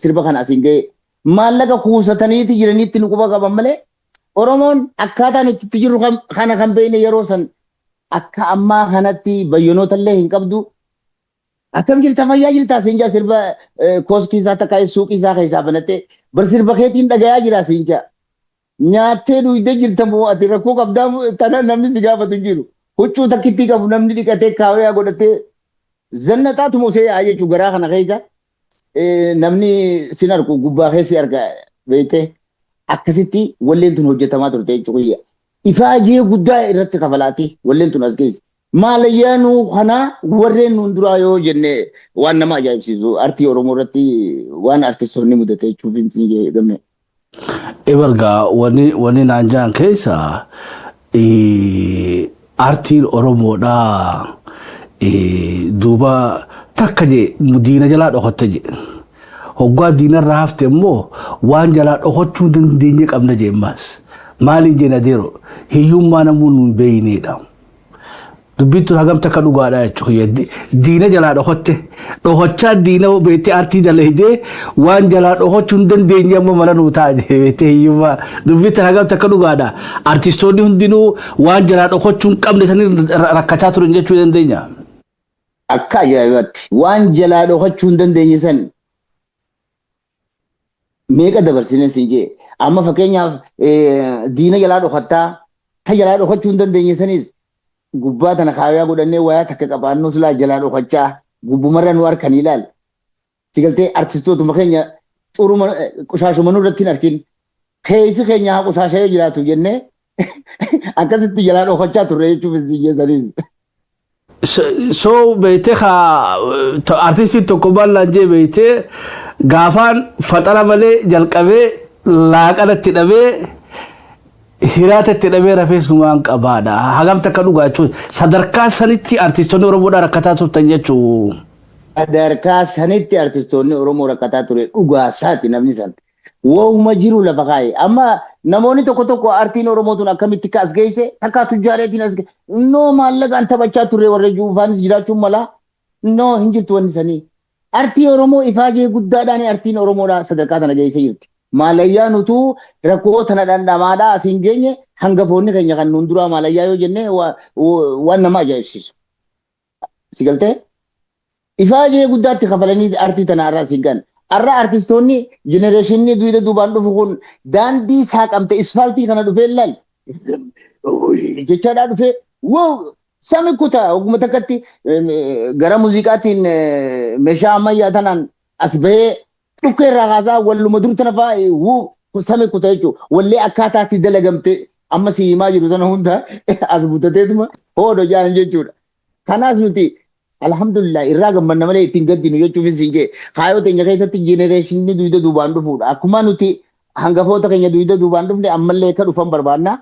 sirba kana asiin ga'e. Maallaqa kuusataniiti jiraniitti nu quba qaban malee Oromoon akkaataa nuti itti jirru kana kan beekne yeroo san. Akka ammaa kanatti bayyanoota illee hin qabdu. Akkam jirta, fayyaa jirtaa siin jaa, sirba kooskii isaa takka suuqii isaa keessaa banattee bar sirba keetiin dhagayaa jira siin jaa. Nyaattee dhugdee jirta moo ati rakkoo qabdaa tana namni si gaafatu hin jiru. Huccuu takkittii qabu namni dhiqatee kaawyaa godhatee zannaxaatuma osoo yaa'a jechuun garaa kana keessa namni sin argu gubbaa keessi arga beektee akkasitti walleen tun hojjetamaa turte jechuudha. Ifaajee guddaa irratti kafalaati walleen tun as geesse. Maalayyaanuu kanaa warreen nuun duraa yoo jenne waan nama ajaa'ibsiisu artii Oromoo irratti waan artistoonni mudate jechuuf hin gamme. Ebargaa wanni naan jaan keessa artiin Oromoodhaa duuba takka je diina jalaa dhokatte je. Hoggaa diinarraa hafte immoo waan jalaa dhokachuu dandeenye qabna je ammaas. Maaliin jeen adeero hiyyummaa namuu nuun beeyneedha. Dubbiin tun hagam takka dhugaadha jechuudha. Diina jalaa dhokatte dhokachaa diina beektee artii dalaydee waan jalaa dhokachuu hin dandeenye amma mana nuu ta'a beektee hiyyummaa. Dubbiin tun hagam takka dhugaadha. Artistoonni hundinuu waan jalaa dhokachuu hin qabne sanii rakkachaa turan jechuu dandeenya. Akka ajaa'ibaatti waan jalaa dhokachuu hin dandeenye san meeqa dabarsine siin jee. Amma fakkeenyaaf diina jalaa dhokattaa ta jalaa dhokachuu hin dandeenye sanis gubbaa tana kaayaa godhannee wayaa takka qabaannus laa jalaa dhokachaa gubbumarra nu harkanii ilaal. Si galtee artistootuma keenya xuruma qushaashuma nurratti hin arkin. Keessi keenya haa qushaashee jiraatu jennee akkasitti jalaa dhokachaa turre jechuuf siin jeessanis. So beektee kaa artistiin tokko bal'aan jee beektee gaafaan faxara malee jalqabee laaqana itti dhabee hiraata itti dhabee rafees numaan qabaadha. Hagam takka dhugaa jechuun sadarkaa sanitti artistoonni Oromoodhaa rakkataa turtan jechuu. Sadarkaa sanitti artistoonni Oromoo rakkataa ture dhugaasaati namni san. Wahuma jiru lafa kaa'e. Amma namoonni tokko tokko artiin Oromoo tun akkamitti akka as geesse takkaa tujjaareetiin as geesse. No, maallaqaan taphachaa turre warra juufaanis jiraachuun mala. No, hin jirtu wanni sanii. Artii Oromoo ifaajee guddaadhaan artiin Oromoodhaa sadarkaa tana geessee jirti. Maalayyaan utuu rakkoo tana dhandhamaadhaa asiin geenye hangafoonni keenya kan nuun duraa maalayyaa yoo jenne waan nama ajaa'ibsiisu. Si galtee? Ifaajee guddaatti kafalanii artii tana irraa asiin gahan. Har'a artistoonni generation duyda duubaan dhufu kun daandii saaqamte isfaaltii kana dhufee ilaal. Jechaadhaa dhufee wow sami kutaa oguma takkatti gara muuziqaatiin meeshaa ammayyaa tanaan as bahee dhukkee irraa kaasaa walluma dur tana fa'aa wuu sami kutaa jechuudha. Wallee akkaataatti dalagamte amma si himaa jiru tana hunda as butateetuma hoodho jaan jechuudha. Kanaas nuti alhamdulillah irraa gammanna malee ittiin gaddinu jechuufis hin jee. Kaayoo teenya keessatti generation duyda duubaan dhufuudha. Akkuma nuti hangafoota keenya duyda duubaan dhufne ammallee akka dhufan barbaanna.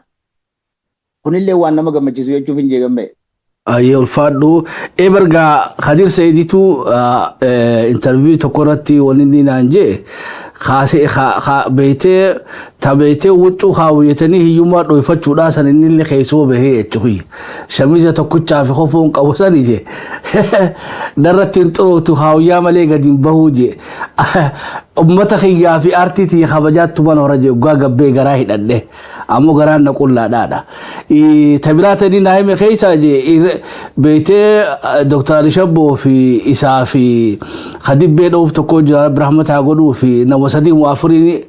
Kunillee waan nama gammachiisu jechuuf hin jeegamme. Ayyee, ulfaadhu. Ebargaa Kadir Sa'iditu interview tokko irratti wanni inni naan jee kaasee beektee ta beektee huccuu kaawwatanii hiyyummaa dhoyfachuudhaa san inni illee keessoo bahee jechuudha. Shamiza tokkichaa fi kofoon qabu sani jee. Narratti hin xurootu kaawwayyaa malee gadi hin bahuu jee. Ummata kiyyaa fi aartii tiyya kabajaattu mana hora jee waggaa gabbee garaa hidhadhe. Ammoo garaan na qullaadhaadha. Tabiraa tanii naa hime keessaa jee beektee Dr. Ali Shabboo fi isaa fi Kadibbee dhoof tokko jira Rabbi rahmata haa godhuu fi nama sadii moo afurii.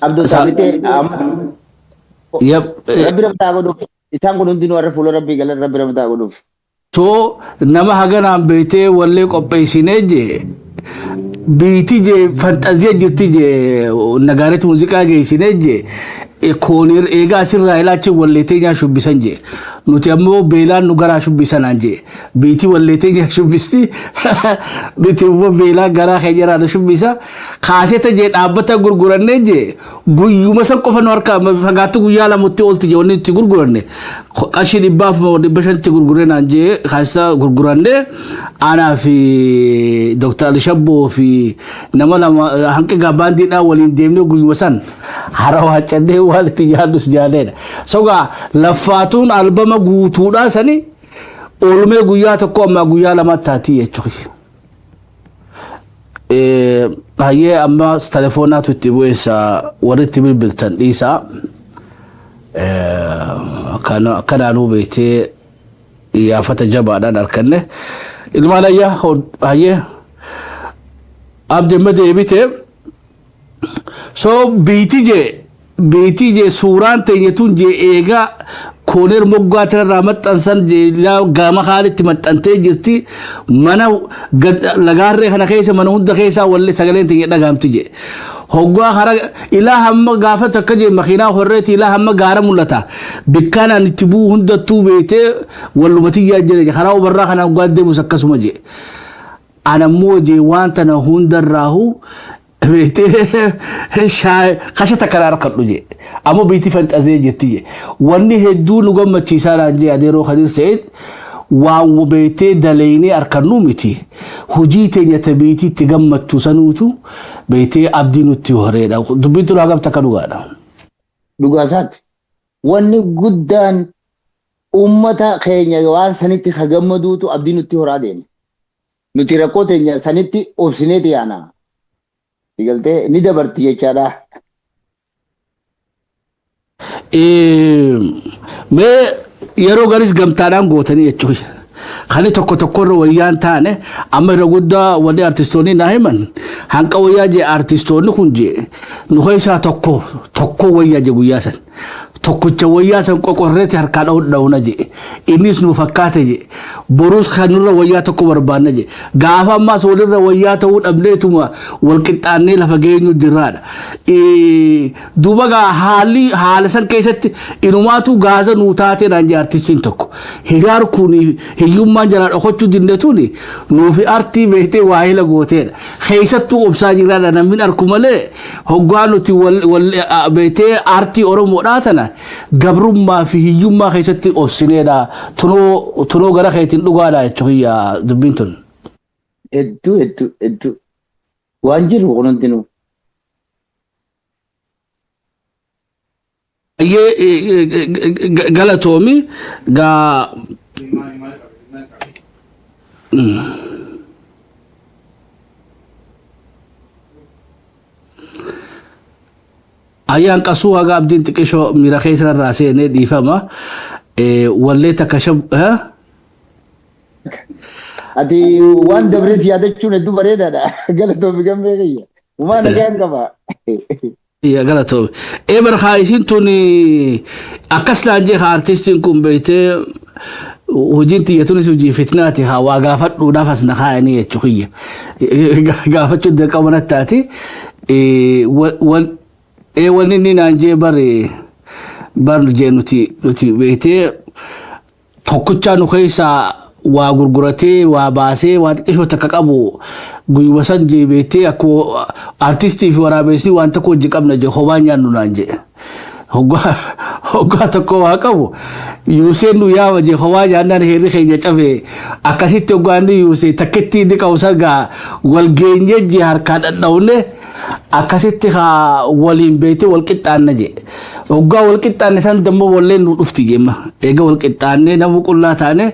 Abdul Saabitee Rabbi rahmata haa godhuuf. Isaan kun hundinuu har'a fuula Rabbii galan, Rabbi rahmata haa godhuuf. So nama haganaan beektee wallee qopheessinee jee biiti jee fanxazii jirti jee nagaaret muuziqaa geessinee jee koonir eegaa asirraa ilaachi walleetee nyaa shubbisan jee nuti ammoo beelaan nu garaa shubbisanaan jee biiti walleetee nyaa shubbisti nuti immoo beelaan garaa keenya irraa nu shubbisa kaaseta jee dhaabbata gurgurannee jee guyyuma san qofa nu harkaa fagaattu guyyaa lamutti oolti jee wanni itti gurguranne qarshii 400-500tti gurgurre naan jee kaaseta gurguranne anaa fi Dr. Ali Shabboo fi nama lama hanqi baandiidhaan waliin deemnee guyyuma san hara waacannee waan itti nyaannus nyaanneedha. Sogaa laffaatuun albama guutuudhaa sani oolmee guyyaa tokko ammaa guyyaa lama taatii jechuudha. Hayyee, amma telefoonaatu itti bu'eessa warri itti bilbiltan dhiisaa. Kanaanuu beektee iyyaafata jabaadhaan arganne. Ilmaan ayyaa hayyee abdemma deebite. So biitii jee suuraan teenya tun jee eegaa kooneer moggaa tanarraa maxxansan jee gama kaanitti maxxantee jirti. Mana lagaarree kana keessa, mana hunda keessaa wallee sagaleen teenya dhagaamti jee. Hoggaa hara ilaa hamma gaafa takka jee makiinaa horreeti ilaa hamma gaara mul'ata. Bikkaan ani itti bu'u hundattuu beetee wallumatiyyaa jira. Karaa obarraa kana hoggaa deemus akkasuma jee. Anammoo jee waan tana hundarraahu beetee kasha takka irraa harkadhu jee. Ammoo biitii fanxazee jirti jee. Wanni hedduu nu gammachiisaa naan jee adeeroo Kadir Se'id waan beetee daleynee harkannu miti. Hojii teenya ta biitii itti gammattu sanuutu beetee abdii nutti horeedha. Dubbiin tun hagam takka dhugaadha. Dhugaasaatti. Wanni guddaan uummata keenya waan sanitti ha gammaduutu abdii nutti horaa deema. Nuti rakkoo teenya sanitti obsineeti yaana. Galtee ni dabarti jechaadha. Mee yeroo garis gamtaadhaan gootanii jechuudha. Kani tokko tokkorra wayyaan taane amma irra guddaa wanni artistoonni naa himan hanqa wayyaa jee artistoonni kun jee nu keessaa tokko tokko wayyaa jee guyyaa san. Tokkicha wayyaa san qoqorreetti harkaa dha'u dha'una jee. Innis nu fakkaate jee. Borus kan nurra wayyaa tokko barbaanna jee. Gaafa ammaas walirra wayyaa ta'uu dhabneetuma wal qixxaannee lafa geenyu jirraadha. Duuba gaa haalli haala san keessatti inumaatu gaaza nuu taatee naan jee artistiin tokko. Hiraar kun hiyyummaan jalaa dhokachuu dinne tuni nuufi artii beektee waahila gooteedha. Keessattuu obsaa jiraadha namni arku malee hoggaa nuti wal beektee artii Oromoodhaa tana gabrummaa fi hiyyummaa keessatti obsineedha. Tunoo gara keetiin dhugaadha jechuun dubbiin tun. Hedduu hedduu hedduu waan jiru kun hundinuu. Baay'ee galatoomi gaa. Ayyaan qasuu haga abdiin xiqqishoo miira keessa irraa seenee dhiifama. Wallee takka shab. Ati waan dabrees yaadachuun hedduu bareedaadha. Galatoomi gammee kiyya. Uumaa nagaan qaba. Galatoomi. Eebar haa isin tun akkas naan jee haa artistiin kun beektee hojiin tiyya tunis hojii fitnaati haa waa gaafadhuudhaaf as na kaayanii jechuu kiyya. Gaafachuun dirqama nattaati. Wanni inni naan jee bari bar jee nuti beektee tokkichaa nu keessaa waa gurguratee waa baasee waa xiqqishoo takka qabu guyyuma san jee beektee akkuma artistii fi waraabessi waan tokko hojii qabna jee kophaa nyaannu naan jee. Hoggaa tokko waa qabu yuuseen nu yaama jee kophaa nyaannaan heerri keenya cabe akkasitti hoggaa inni yuusee takkitti inni qabu san gaa wal geenyee jee harkaan dhadhaa'unne akkasitti haa waliin beektee wal qixxaanna jee. Hoggaa wal qixxaanne san dammoo walleen nu dhufti jeemma. Eega wal qixxaannee nama qullaa taane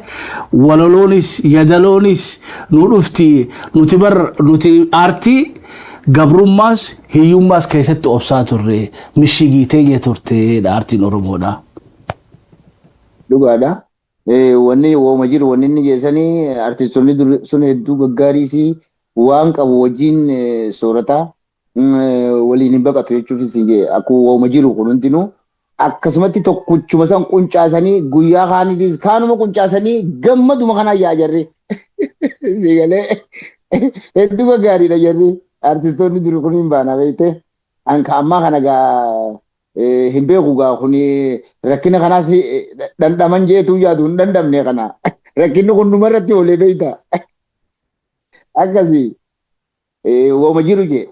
walaloonis yadaloonis nu dhufti. Nuti bar nuti aartii gabrummaas hiyyummaas keessatti obsaa turre mishigii teenya turte aartiin Oromoodha. Dhugaadha. Wanni wooma jiru wanni inni geessanii artistoonni sun hedduu gaggaariis waan qabu wajjin soorataa waliin hin baqatu jechuufis akkuma wooma jiru kun hundinuu akkasumatti tokkichuma san quncaasanii guyyaa kaanitis kaanuma quncaasanii gammaduma kanaan yaa jarri. Sigalee hedduu gaggaariidha jarri artistoonni dur kun hin baana beekte. Anka ammaa kana gaa hin beeku gaa kun rakkina kanaas dhandhaman jeetuu yaadu hin dhandhamne kana. Rakkinni kun numarratti oolee beekta. Akkasii wooma jiru jee.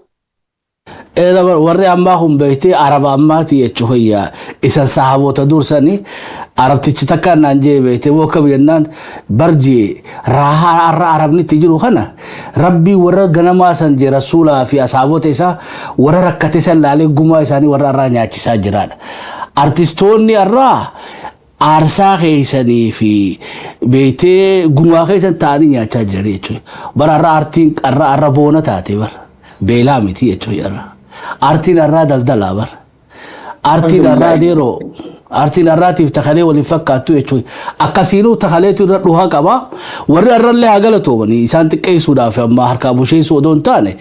Warri ammaa kun beektee araba ammaati jechuun isan sahaboota dursanii arabtichi takka naan jee beektee moo akkam jennaan barjee raahaa har'a arabni itti jiru kana rabbii warra ganamaa san jee rasuulaa fi asaabota isaa warra rakkate san laalee gumaa isaanii warra har'aa nyaachisaa jiraadha. Artistoonni har'aa aarsaa keessanii fi beektee gumaa keessan ta'anii nyaachaa jiran jechuudha. Bara har'a aartiin har'a har'a boona taate bara. Beelaa miti jechuudha har'a. Aartiin har'aa daldalaa bara. Aartiin har'aa yeroo Aartiin har'aatiif takalee waliin fakkaattu jechuudha. Akkasiinuu takaleetu irra dhuhaa qaba. Warri har'allee haa galatoomanii isaan xiqqeessuudhaaf amma harkaa busheessuu odoo hin taane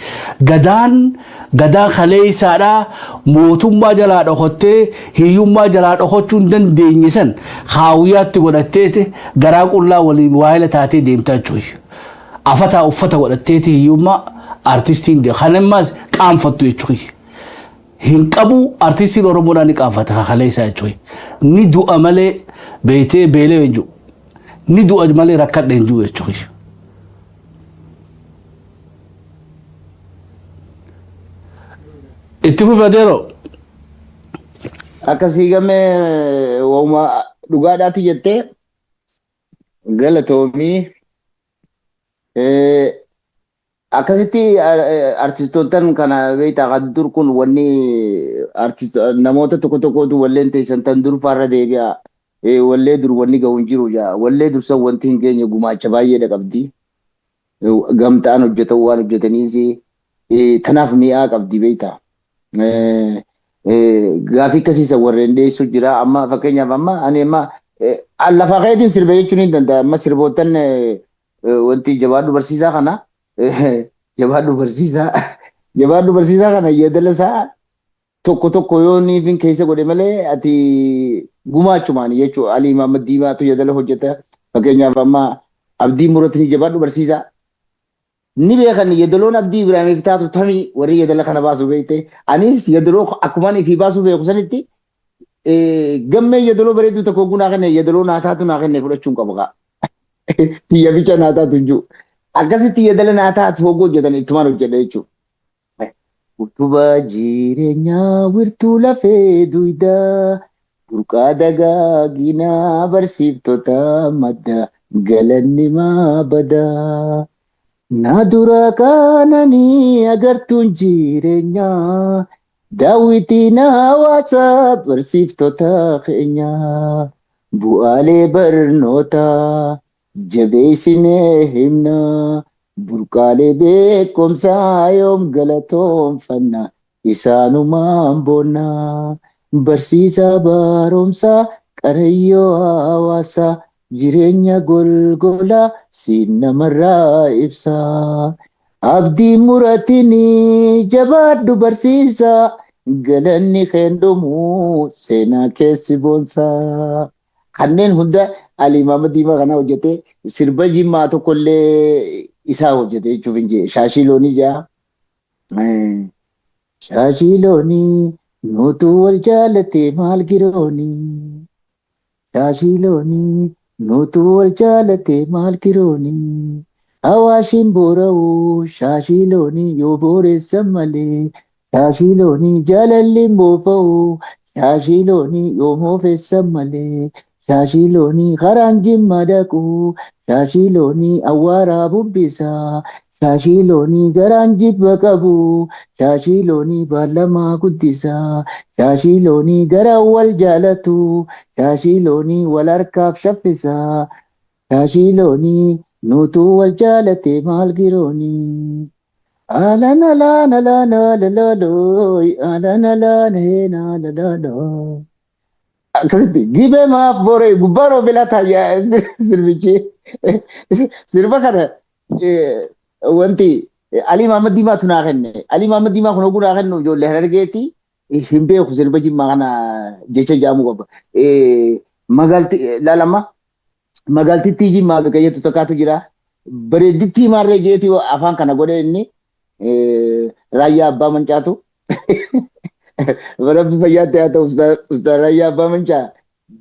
gadaan gadaa kaleessaadhaa mootummaa jalaa dhokottee hiyyummaa jalaa dhokochuu hin dandeenye san kaawwiyaatti godhatteeti garaa qullaa waliin waayila taatee deemtaa jechuudha. Afataa uffata godhatteeti hiyyummaa artistiin deema. Kan ammaas qaanfattu jechuudha. Hin qabu artistiin Oromoodhaa ni qaanfata kakalee isaa jechuudha. Ni du'a malee beektee beelee hin jiru. Ni du'a malee rakkadhe hin jiru jechuudha. Itti fufi adeeroo. Akkasii gamee wauma dhugaadhaati jettee galatoomii. Akkasitti artistoottan kana beektaa kan dur kun wanni artist namoota tokko tokkotu walleen teessan tan dur faarra deebi'a. Wallee dur wanni gahu hin jiru jaa. Wallee dursan wanti hin geenye gumaacha baay'eedha qabdi. Gamtaan hojjetan waan hojjetaniis tanaaf mi'aa qabdi beektaa. Gaafii akkasiisa warreen dhiyeessu jira. Amma fakkeenyaaf amma ani amma lafa keetiin sirba jechuun hin danda'a. Amma sirboottan wanti jabaadhu barsiisaa kana jabaadhu barsiisaa jabaadhu barsiisaa kana yeedala isaa tokko tokko yoo niifin keessa godhe malee ati gumaachumaan jechuudha. Alii Mahammad Diimaatu yeedala hojjeta. Fakkeenyaaf amma Abdii Muratni jabaadhu barsiisaa. Ni beekan yeedaloon Abdii Ibraahimiif taatu tamii warri yeedala kana baasu beekte. Anis yeedaloo akkumaan ifii baasuu beeku sanitti gammee yeedaloo bareedduu tokko gunaa kenne yeedaloo naa taatu naa kenne fudhachuun qaba kaa. Tiyya bicha naa taatu hin jiru. Akkasitti yeedala naa taatu hogguu hojjetan ittumaan hojjedha jechuudha. Utubaa jireenyaa wirtuu lafee duydaa burqaa dagaaginaa barsiiftota madda galanni maa badaa. Na dura kaananii agartuun jireenyaa daawwitiin hawaasa barsiiftota keenyaa bu'aalee barnootaa jabeessinee himna burqaalee beekumsaa yoom galatoonfanna isaanumaan boonna barsiisaa barumsaa qarayyoo hawaasaa jireenya golgolaa siin namarraa ibsaa. Abdii muratinii jabaadhu barsiisaa galanni keen dhumuu seenaa keessi boonsaa. Kanneen hunda Alii Mahammad Diimaa kana hojjete sirba Jimmaa tokkollee isaa hojjete jechuuf hin jee shaashii loonii jaa. Shaashii loonii nutu wal jaalate maal giroonii. Shaashii loonii nutu wal jaalate maal giroonii. Awaashiin boora'uu shaashii loonii yoo booressan malee. Shaashii loonii jaalalli hin boofa'u shaashii loonii yoo moofessan malee. Shaashii loonii karaan jimma dhaqu shaashii loonii awwaaraa bubbisa. Shaashii loonii garaan jibba qabu shaashii loonii baalamaa guddisa. Shaashii loonii garaan wal jaalatu shaashii loonii wal harkaaf shaffisa. Shaashii loonii nutu wal jaalate maal giroonii. Alan alan alan alalaloy alan alan heen alalalo. Akkasitti gibee maaf booree gubbaa roobilaa taa'aa sirbichi. Sirba kana wanti Alii Mahammad Diimaatu naa kenne. Alii Mahammad Diimaa kun oguu naa kennu ijoollee Harargeeti hin beeku sirba Jimmaa kana jecha jedhamu qaba. Magaalti laalama magaaltittii Jimmaa bakka jettu takkaatu jira. Bareeddittii maarree jeeti afaan kana godhe inni Raayyaa Abbaa Mancaatu. Rabbi fayyaatti haa ta'u Ustaaz Raayyaa Abbaa Mancaa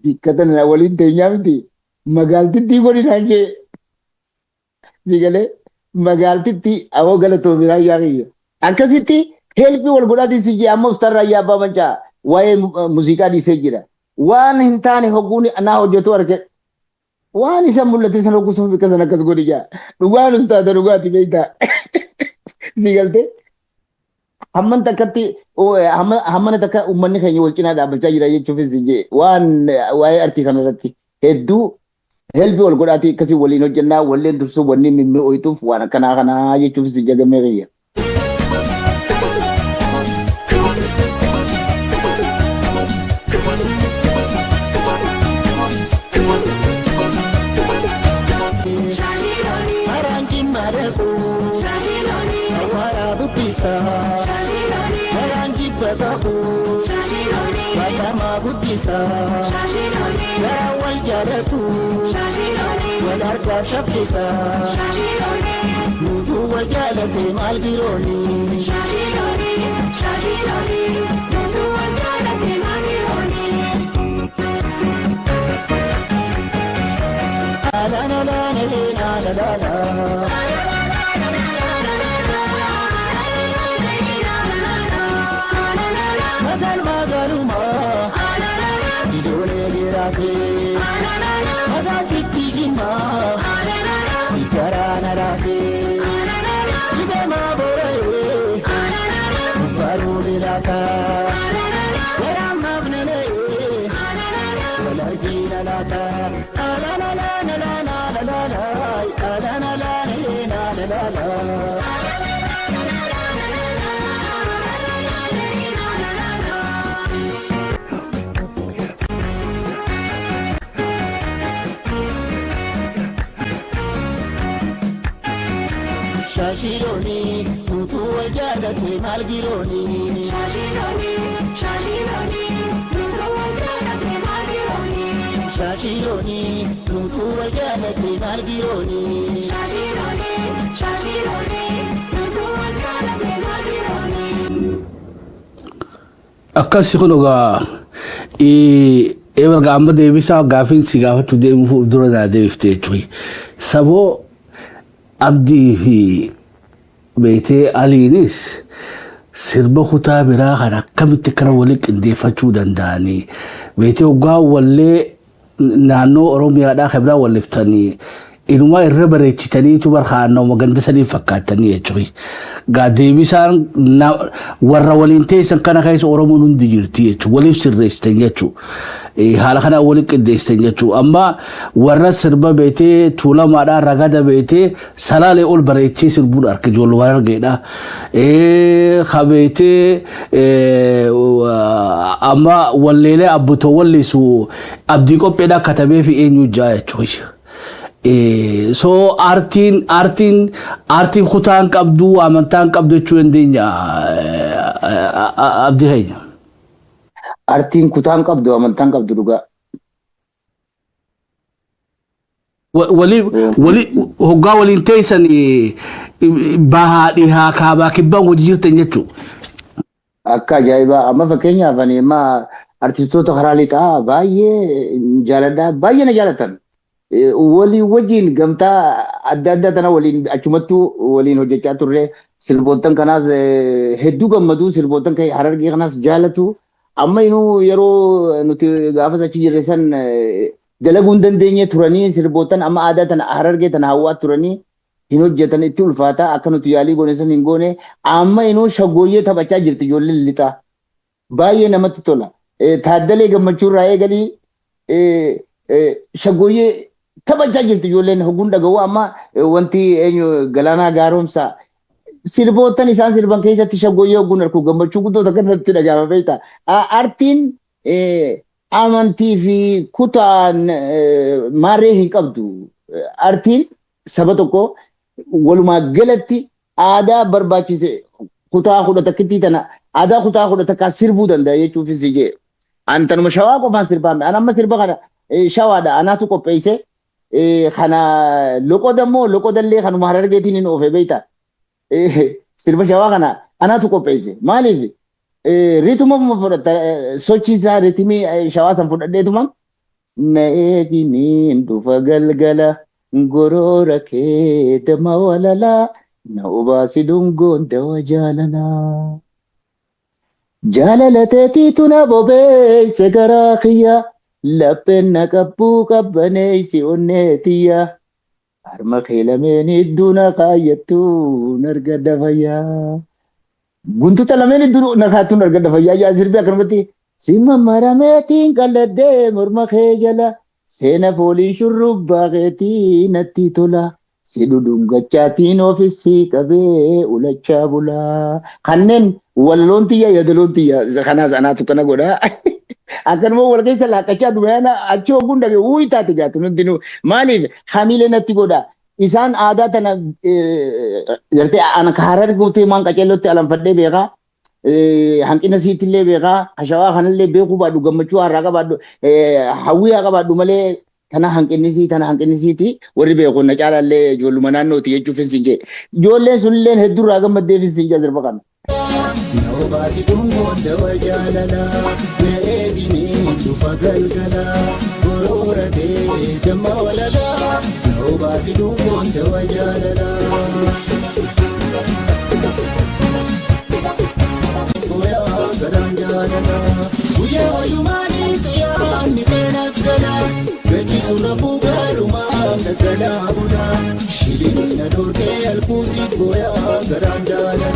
bikka tana waliin teenyaa miti. Magaaltittii godhinaan jee. Si galee magaaltittii awoo galatoomi Raayyaa kiyya. Akkasitti helpii wal godhaatiin si jee amma Ustaaz Raayyaa Abbaa Mancaa waa'ee muuziqaa dhiisee jira. Waan hin taane hogguun naa hojjetu arge. Waan isa mul'ate sana hogguu sun bikka sana akkas godhi jaa. Dhugaan ustaaza dhugaati beektaa. Si galtee? Hamman takkatti hammana takka uummanni keenya wal cinaa dhaabbachaa jira jechuufis jee waan waa'ee artii kanarratti hedduu helbi wal godhaatii akkasii waliin hojjennaa walleen dursuu wanni mimmi'ooytuuf waan akkanaa kanaa jechuufis jagamee kiyya. qabu Batama guddisa Gara wal jaalatu Wal argaaf shaffisa Nutu wal jaalate maal girooni. La la la la la la la. Magal magaluma Idolee giraase Magal titijima Sigara naraase Jibema boree Baruu bilaka Garaa mafnanee Wal argina laata La la la la la la la la La la la la la la la. Shaashironi nutu wal jaalate maal girooni. Shaashironi nutu wal jaalate maal girooni. Akkasi kun egaa eebarga amma deebisaa gaafiin si gaafachuu deemuuf dura naa deebifte jechuudha. Saboo Abdii fi beetee Aliinis sirba kutaa biraa kan akkamitti akkana waliin qindeeffachuu danda'anii beetee hoggaa wallee naannoo Oromiyaadhaa kan biraa walliftanii inumaa irra bareechitaniitu barkaannoo ganda sanii fakkaatanii jechuudha. Gaa deebisaan warra waliin teessan kana keessa Oromoon hundi jirti jechuudha. Waliif sirreessitan jechuudha. Haala kana waliin qindeessitan jechuudha. Amma warra sirba beetee tuulamaadhaa ragada beetee salaalee ol bareechee sirbuun harka ijoollee argeedha. Ka beetee amma walleelee abbutoo wallisu abdii qopheedhaa katabee fi eenyu jaa jechuudha. So aartiin kutaan qabdu amantaan qabdu jechuu dandeenya abdii keenya. Aartiin kutaan qabdu amantaan qabdu dhugaa. Wali hoggaa waliin teessan bahaa dhihaa kaabaa kibbaan wajji jirtan jechuudha. Akka ajaa'ibaa amma fakkeenyaaf ani amma artistoota karaa lixaa baay'ee jaaladha baay'ee na jaalatan. Walii wajjin gamtaa adda addaa tana waliin achumattuu waliin hojjechaa turre sirboottan kanaas hedduu gammaduu sirboottan harargee kanaas jaalatu. Amma inuu yeroo nuti gaafas achi jirre san dalaguu hin dandeenye turanii sirboottan amma aadaa tana harargee tana hawwaa turanii hin hojjetan itti ulfaata akka nuti yaalii goone san hin goone amma inuu shaggooyyee taphachaa jirti ijoolleen lixaa. Baay'ee namatti tola. Taaddalee gammachuurraa eegalii shaggooyyee taphachaa jirti ijoolleen hogguun dhaga'u amma wanti eenyu galaanaa gaaromsaa sirboottan isaan sirban keessatti shaggooyyee hogguun arku gammachuu guddoo takka natti dhaga'ama beektaa. Aartiin amantii fi kutaan maarree hin qabdu. Aartiin saba tokko walumaa galatti aadaa barbaachise kutaa kudha takkittii tana aadaa kutaa kudha takkaa sirbuu danda'a jechuufis jee. An tanuma shawaa qofaan sirbaame. An amma sirba kana shawaadha anaatu qopheesse. Kana loqoda immoo loqodallee kanuma harargeetiin hin oofe beektaa. Sirba shawaa kana anaatu qopheesse. Maaliif? Rituma fudhata sochii isaa ritimii shawaa san fudhadheetuma na eeginiin dhufa galgala goroora kee dama walalaa na obaasi dungoon dawa jaalalaa. Jaalala teetiitu na bobeesse garaa kiyya lapheen na qabbuu qabbaneessi onnee tiyya. Harma kee lameen idduu na kaayyattu nargadda fayyaa. Guntuta lameen idduu na kaattu nargadda fayyaa. Yaa sirbi akkanumatti simma marameetiin qalladhee morma kee jala seena fooliin shurrubbaa keetii natti tola. Si dhudhungachaatiin ofiisii qabee ulachaa bulaa. Kanneen walloon tiyya yadaloon tiyya kanaas anaatu kana godhaa. Akkanuma wal keessa laaqqachaa dubayana achi hogguun dhage wuuyi taate jaatu nuti nu maaliif hamilee natti godha. Isaan aadaa tana gartee ana ka harar guutee maan qaceellotti alanfadhee beekaa. Hanqina siitillee beekaa, hashawaa kanallee beekuu baadhu, gammachuu har'aa qabaadhu, hawwii haa qabaadhu malee, tana hanqinni sii, tana hanqinni siiti, warri beeku na caalaallee ijoolluma naannooti jechuuf hin jee. Ijoolleen sunillee hedduurraa gammaddeef hin jee sirba kana. Na obaasi dhungoon dawa jaalala, na eegini dhufa galgala, goroora kee damma walala. Na obaasi dhungoon dawa jaalala. Guyyaa garaan jaalala. Guyyaa wayyumaaniitu yaadni keena gala. Gachi surra fuugarumaan gaggalaa bula. Shilimiina dhorkee alkuusiif gooyaa garaan jaalala.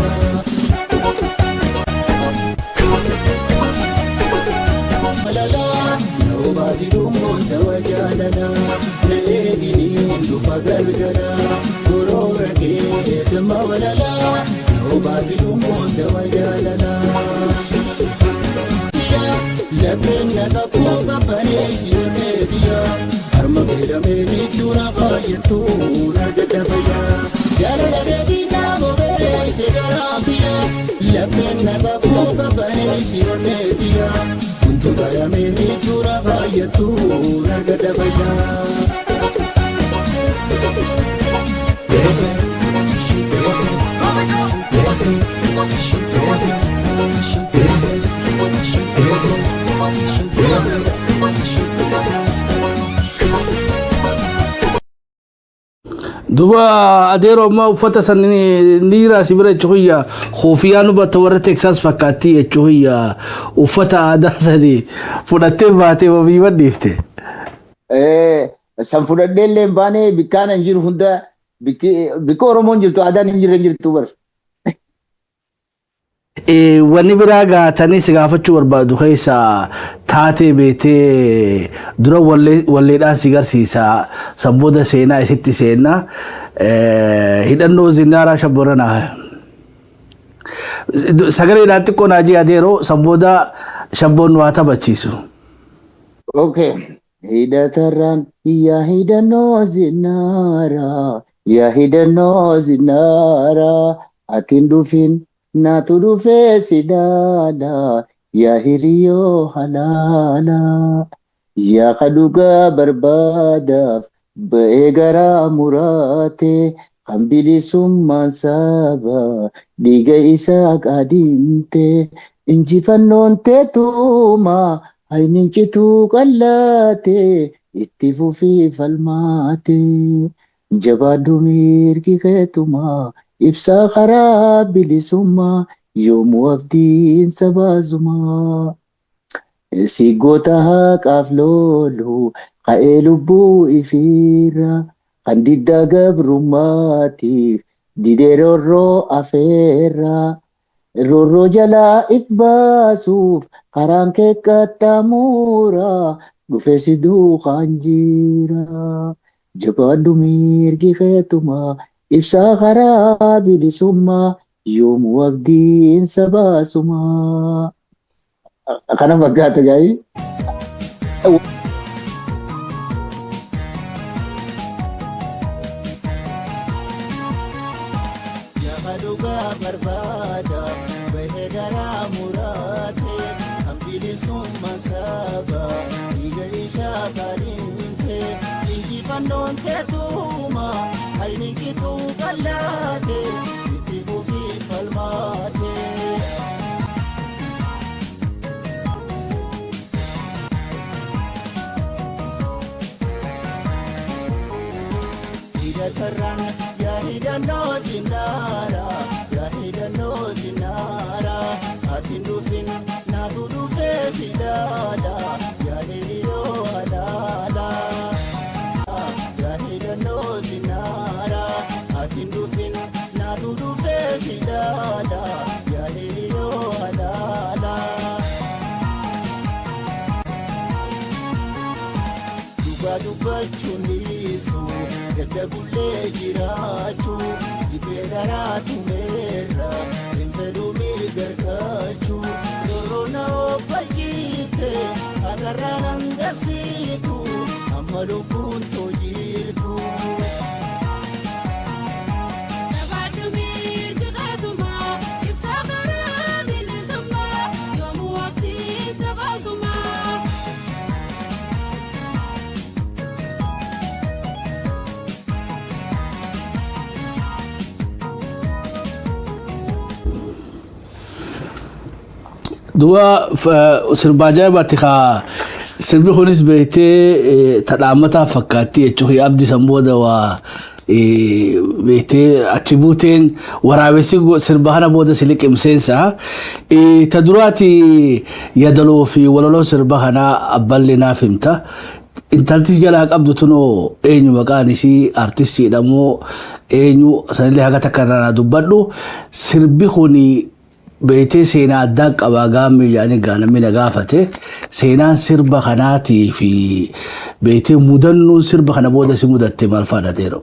Walala, na obaasi dhungoon dawa jaalala, na eegini dhufa galgala, goroora kee damma walala. Na obaasi dhungoon dawa jaalala. Lapheen na qabuu qabbaneessi onneetiya, harma beelamee didduuna fayyattuu argadha fayyaa. Jaalala keetiin na bobeesse garaa kiyya, lapheen na qabuu qabbaneessi onneetiya, wantoota lameen didduuna fayyattuu argadha fayyaa. Duba adeeroo, ammaa uffata san ni jira si bira jechuun koofiyaan hubatta warra Teksaas fakkaattii jechuun uffata aadaa sanii fudhattee baatee wabii dhiifte. San fudhadhee illee hin baane, bikkaan hin jiru hunda, bikka Oromoon jirtu aadaan hin jirre hin jirtu bar. Wanni biraa gaatanii si gaafachuu barbaadu keessa taatee beetee dura walleedhaan si garsiisa, san booda seenaa isitti seenna, hidhannoo zinnaaraa shabboranaa sagaleedhaan xiqqoo naajii adeeroo, san booda shabboon nu haa taphachiisu. Okay. Hidhatarraan yaa hidhannoo zinnaaraa, yaa hidhannoo zinnaaraa, atiin dhufin naatu dhufee si daala, yaa hiriyoo halaala, yaa kadhugaa barbaadaaf ba'ee garaa muraate, kan bilisummaan saba dhiiga isaa qaadimte, injifannoon teetuma haynin cituu qallaate, itti fufii falmaate, jabaadhu mirgi keetuma ibsaa karaa bilisummaa, yoomuu abdiin sabaasumaa. Si goota haqaaf loolu ka'ee lubbuu ifiirra, kan diddaa gabrummaatiif didee roorroo afeerra. Roorroo jalaa if baasuuf karaan kee qaxxaamuura, dhufe si duukaan jira. Jabaadhu mirgi keetuma ibsaa karaa bilisummaa, yoomuu abdiin sabaasumaa. Kana fakkaata gaa'ii. Lafa dhugaa barbaada bahee garaa muraate, kan bilisummaan saba dhiiga isaa kaadhimte, injifannoon teetuma hayni qituu qallaate, itti fufii falmaate. Hidhatarraan yaa hidhannoo sinnaara, yaa hidhannoo sinnaara, ati dhufin naatu dhufee si daala, yaa hiriyoo halaala. Yaa hidhannoo sinnaara, ati dhufin naatu dhufee si daala, yaa hiriyoo halaala. Dhugaa dubbachuun dhiisu gadda bullee jiraachuu, dhibbee garaa tumeerra hin fedhuu mirgargaachuu, roorroona obbalchiifte agarraan hangabsiitu amma lubbuun too jirtu. Jabaadhu mirgi keetuma ibsaa karaa. Duba sirba ajaa'ibaati kaa. Sirbi kunis beektee tadhaammataa fakkaatti jechuun abdii san booda waa beektee achi buuteen waraabessi sirba kana booda si liqimseensa. Ta duraati yadaloo fi walaloo sirba kanaa abballee naaf himta. Intalti jalaa qabdu tunoo eenyu maqaan isii? Artistiidha moo eenyu? Sanillee haga takka irraa naa dubbadhu. Sirbi kuni beektee seenaa addaa qabaa gaammee jedhanii gaa namni na gaafate. Seenaan sirba kanaatii fi beektee mudannoon sirba kana booda si mudatte maal fa'aadha teeroo?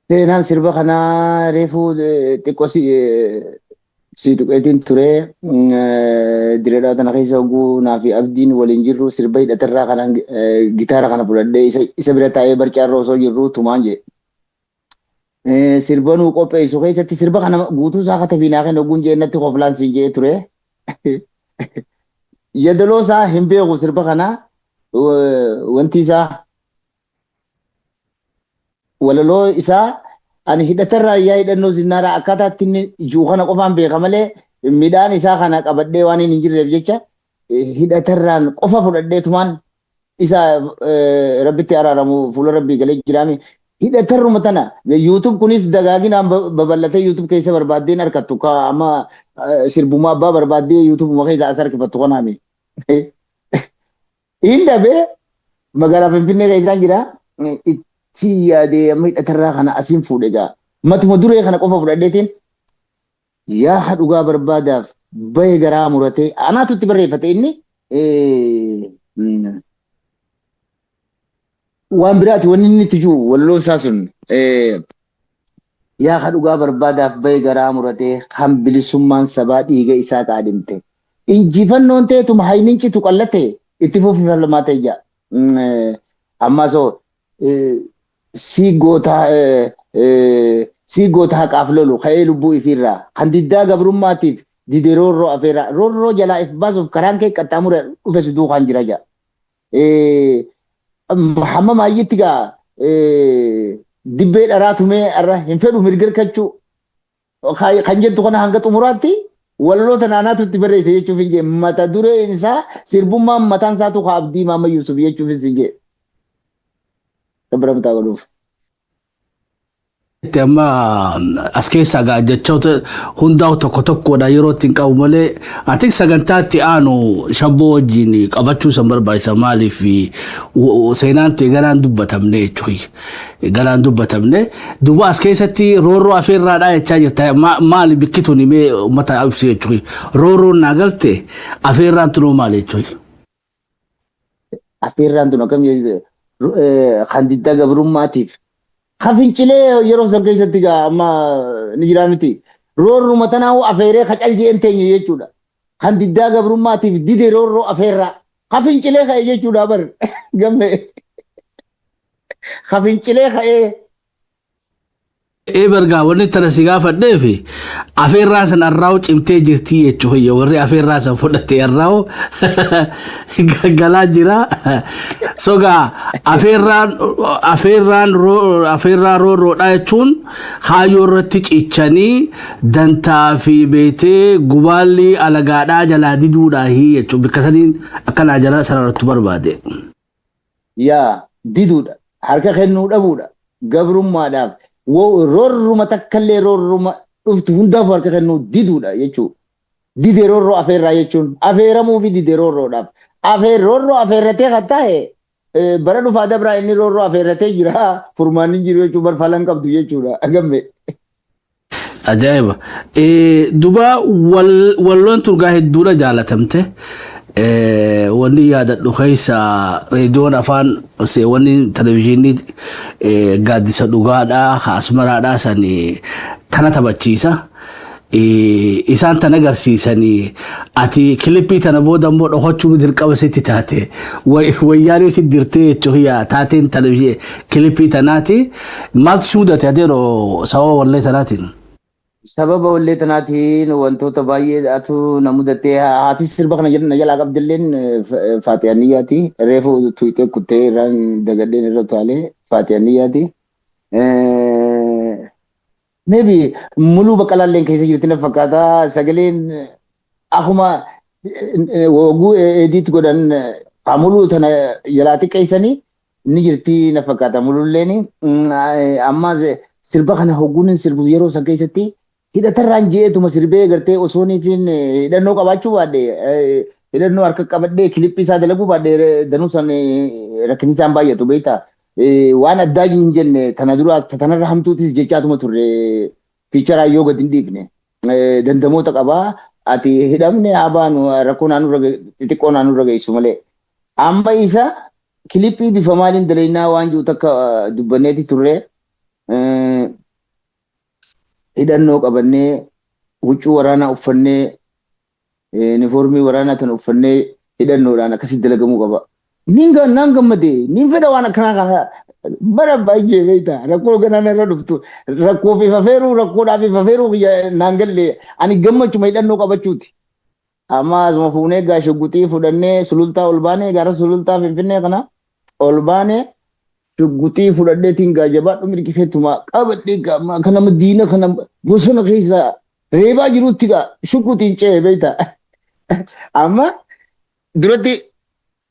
Seenaan sirba kanaa reefuu xiqqoo si tuqeetiin ture. Direedhaa tana keessa hogguu naa fi Abdiin waliin jirru sirba hidhatarraa kanaan gitaara kana fudhadhee isa bira taa'ee barcaarra osoo jirru tumaan jedhe. Sirba nuu qopheessu keessatti sirba kana guutuu isaa katabii naa kennu hogguun jee natti koflaan siin jee ture. Yadaloo isaa hin beeku sirba kana, wanti isaa walaloo isaa ani hidhatarraa yaa hidhannoo zinnaaraa akkaataa itti inni jiru kana qofaan beeka malee midhaan isaa kana qabadhee waan hin jirreef jecha hidhatarraan qofa fudhadheetumaan isa rabbitti araaramu fuula rabbii galee jiraame. Hidhatarruma tana YouTube kunis dagaaginaan babal'atee YouTube keessa barbaaddeen harkattu ka amma sirbuma abbaa barbaaddee YouTubuma keessa as harkifattu kanaami. Hin dhabee magaalaa Finfinnee keessaan jira. Itti yaadee amma hidhatarraa kana asiin fuudhe gaa. Matuma duree kana qofa fudhadheetiin yaa dhugaa barbaadaaf bahe garaa muratee anaatu itti barreeffate. Inni waan biraati wanni inni itti jiru walloon isaa sun yaa dhugaa barbaadaaf bahe garaa muratee kan bilisummaan sabaa dhiiga isaa qaadhimte. Injifannoon teetuma haynin citu qallate itti fufi falmaa ta'e jaa. Amma soo si goota haqaaf lolu ka'ee lubbuu ifiirraa kan diddaa gabrummaatiif dide roorroo afeerraa roorroo jalaa if baasuuf karaan kee qaxxaamure dhufe si duukaan jira jaa. Hamma maayyitti gaa dibbee dharaa tumee irra hin fedhu mirgirkachuu kan jettu kana hanga xumuraatti walaloota naanaatu itti barreesse jechuuf hin jee. Mata dureen isaa sirbummaan mataan isaatu ka Abdii Maama Yusuf jechuufis hin jee. Rabbi ramtaa godhuuf. Itti amma as keessaa gaa jechoota hundaa'u tokko tokkodha yeroo ittiin qabu malee ati sagantaa itti aanu shabboo wajjin qabachuu san barbaachisa. Maaliif seenaan ta'e ganaan dubbatamne jechuudha. Ganaan dubbatamne duuba as keessatti roorroo afeerraadhaa jechaa jirta. Maali bikki tuni? Mee uummata ibsu jechuudha. Roorroon naa galte, afeerraan tunuu maali jechuudha? Afeerraan tun akkam kan diddaa gabrummaatiif kan fincilee yeroo san keessatti gaa amma ni jiraa miti. Roorruma tanaa'u afeeree kacal jeen teenye jechuudha. Kan diddaa gabrummaatiif dide roorroo afeerraa. Kan fincilee ka'e jechuudha bar gamme. Kan fincilee ka'ee. Ee, bargaa wanni tana si gaafadheef afeerraa san arraa'u cimtee jirtii jechuudha. Warri afeerraa san fudhate arraa'u galaa jira. Sogaa afeerraan afeerraa roorroodha jechuun kaayyoo irratti cichanii dantaa fi beetee gubaalli alagaadhaa jalaa diduudhaahi jechuudha. Bikka saniin akkanaa jala sararrattu barbaade. Yaa diduudha. Harka kennuu dhabuudha. Gabrummaadhaaf. Roorruma takkallee roorruma dhuftu hundaaf harka kennuu diduudha jechuudha. Dide roorroo afeerraa jechuun afeeramuu fi dide roorroodhaaf. Afeer roorroo afeerratee kan taa'e bara dhufaa dabraa inni roorroo afeerratee jira, furmaanni hin jiru jechuun bar falan qabdu jechuudha. Gamme. Ajaa'iba. Duba walloon turgaa hedduudha jaalatamte. Wanni yaadadhu keessa reediyoon afaan wanni televizyiinii gaaddisa dhugaadhaa asmaraadhaa sani tana taphachiisa. Isaan tan agarsiisanii ati kilippii tana booda immoo dhokachuu dirqama sitti taate wayyaanee si dirtee jechuun taateen televizyiinii kilippii tanaati. Maaltu si mudate adeeroo sababa wallee tanaatiin? Sababa wallee tanaatiin wantoota baay'eedhaatu na mudatee. Haati sirba kana na jalaa qabdilleen Faatiyaaniyyaati. Reefu tuqxee kuttee irraan dagadheen irra utaalee Faatiyaaniyyaati. Maybe Muluu Baqqalaalleen keessa jirti na fakkaata. Sagaleen akkuma woguu edit godhan muluu tana jalaa xiqqeessanii ni jirti na fakkaata mululleen. Ammas sirba kana hogguun sirbu yeroo san keessatti hidhatarraan je'eetuma sirbee gartee osoo niin hidhannoo qabaachuu baadhe, hidhannoo harka qabadhee kilippii isaa dalaguu baadhe, danuu san rakkinni isaan baay'atu beektaa. Waan addaa hin jenne, tana dura tanarra hamtuutis jechaatuma turre, fiicharaa yoo gadi hin dhiifne. Dandamoota qabaa, ati hidhamne haa baanu, rakkoo naannoo xixiqqoo naannoo geessu malee. Amma isa kilippii bifa maaliin dalaynaa waan jiru takka dubbanneeti turre. Hidhannoo qabannee, huccuu waraanaa uffannee, uniformii waraanaa tan uffannee, hidhannoodhaan akkasitti dalagamuu qaba. Nin naan gammade, nin fedha waan akkanaa kana bara baay'ee beektaa. Rakkoo ganaan irra dhuftu, rakkoof ifa feeruu, rakkoodhaaf ifa feeruu naan galle, ani gammachuma hidhannoo qabachuuti. Amma asuma fuunee gaa shugguxii fudhannee Sulultaa ol baanee, gara Sulultaa Finfinnee kana ol baanee, shugguxii fudhadheetiin gaa jabaadhu mirgifeetuma qabadhee gaa kan nama diina kana bosona keessa reebaa jirutti gaa shugguxiin ce'e beektaa. Amma duratti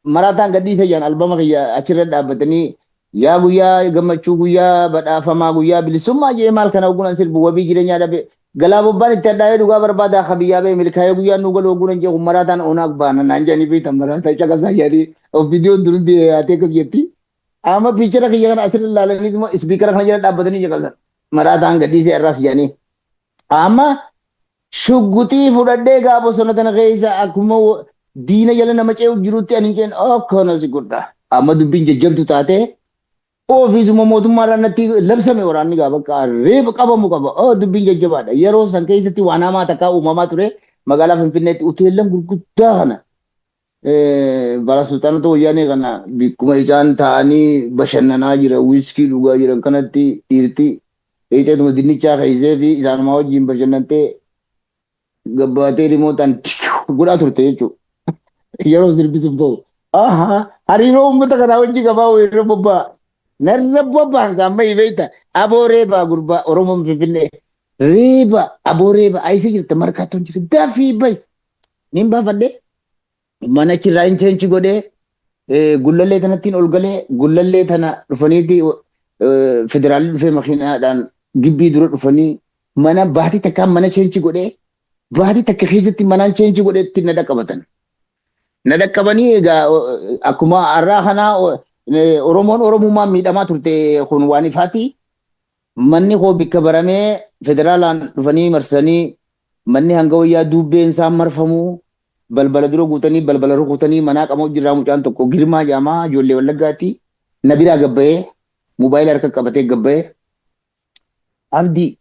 maraataan gadhiisa jaan albama kiyya achirra dhaabbatanii, yaa guyyaa gammachuu, guyyaa badhaafamaa, guyyaa bilisummaa jee maal kana ogunan sirbu, wabii jireenyaa dhabe, galaa bobbaan itti hadhaa'ee, dhugaa barbaada akka biyyaa ba'e, milkaa'ee guyyaan nu galu ogunan jee, maraataan onaag baana naan jedhanii beektan, maraataa caqasaa jedhanii of viidiyoon durundi haatee akkas jetti. Amma piichara kiyya kana asirra ilaalanii speaker kana jala dhaabbatanii caqasan, maraataan gadhiisee irraas jedhanii. Amma shugguxii fudhadhee gaa bosona tana keessa akkuma diina jala nama ce'u jirutti ani jeen akkana si godha. Amma dubbiin jajjabdu taate, ofiisuma mootummaarraa natti labsame, waraanni gaa bakka reeba qabamu qaba. Oh, dubbiin jajjabaadha. Yeroo san keessatti waan hamaa takkaa uumamaa ture magaalaa Finfinneetti, hoteelan gurguddaa kana barasultaanota wayyaanee kana bikkuma isaan ta'anii bashannanaa jiran, wiiskii dhugaa jiran kanatti, dhiirti hiixeetuma dinnichaa keessee fi isaanuma wajjin bashannantee gabbaatee rimootaan godhaa turte jechuudha. Yeroo sirbisuuf bahu. Hariiroo uummata kanaa wajjin qabaa irra bobba'a. Narra bobba'an amma beekta. Aboo reebaa gurbaa Oromoon Finfinnee. Reeba, aboo reeba, ayisa jirta, markaattoon jirta, dafii bahi. Nin baafadhee mana achirraa hin change godhee Gullallee tanattiin ol galee, Gullallee tana dhufaniiti federaalli dhufee makiinaadhaan gibbii dura dhufanii mana baatii takkaan mana change godhee, baatii takka keessatti manaan change godheetti na dhaqqabatan. Na dhaqqabanii egaa akkuma har'aa kanaa Oromoon Oromummaan miidhamaa turte, kun waan ifaati. Manni koo bikka baramee federaalaan dhufanii marsanii, manni hanga wayyaa dubbeen isaan marfamuu, balbala dura guutanii, balbala rukutanii, manaa qamoo jirraa, mucaan tokko Girmaa jedhamaa, ijoollee Wallaggaati. Na biraa gabbayee, moobaayila harka qabatee gabbayee, "Abdii,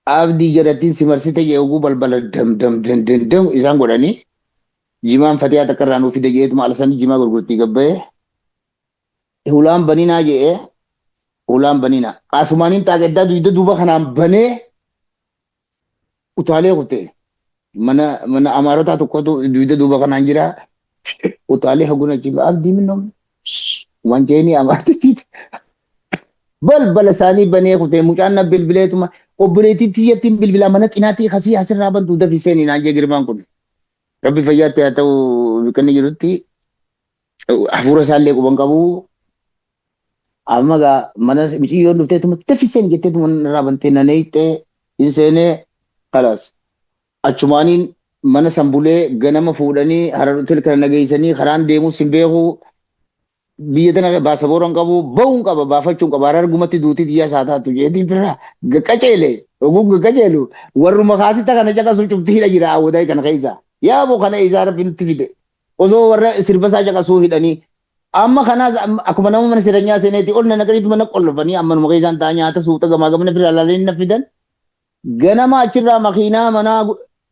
Abdii, jedhattiin si marsite," jeeguu balbala dam dam dam dam dam isaan godhanii, jimaan fatiyaa takka irraa nuu fide jeetuma alasanii jimaa gurgurtii gabbayee, "Hulaan baninaa," jedhee, "Hulaan baninaa." Asumaaniin xaaqeddaa dugda duuba kanaan banee utaalee kutee, mana amaarotaa tokkotu dugda duuba kanaan jira, utaalee haguna achi, "Abdii, minnoom waan jeeni amaartitti," balbala isaanii banee kutee, mucaan na bilbileetuma, "Obboleettii tiyyattiin bilbilaa, mana xinaatii kasii asirraa bantuu dafii seenii," naan jee Girmaan kun. Rabbi fayyaatti haa ta'u, bakka inni jirutti hafuura isaallee quban qabu. Amma gaa mana miciyyoon dhufteetuma "Dafii seeni," jetteetuma narraa bantee na neeyxee hin seenee, kalaas achumaaniin mana san bulee, ganama fuudhanii Harar Hotel kana nageessanii, karaan deemus hin beeku, biyya tana baasaboora hin qabu, bahuun qaba, baafachuun qaba, Harar gumatti duutii xiyyaa isaa taatu jeetiin firraa gaqqaceele. Oguu gaqqaceelu warruma kaasita kana caqasu cufti hidha jira hawwataa kana keessa yaaboo kana isaa Rabbi nutti fide, osoo warra sirba isaa caqasuu hidhanii. Amma kanaas akkuma nama mana sireenyaa seeneeti ol na naqaniitu mana qollofanii, ammanuma keessaan ta'a, nyaata suuta gamaa gamana firraa laalanii na fidan. Ganama achirraa makiinaa manaa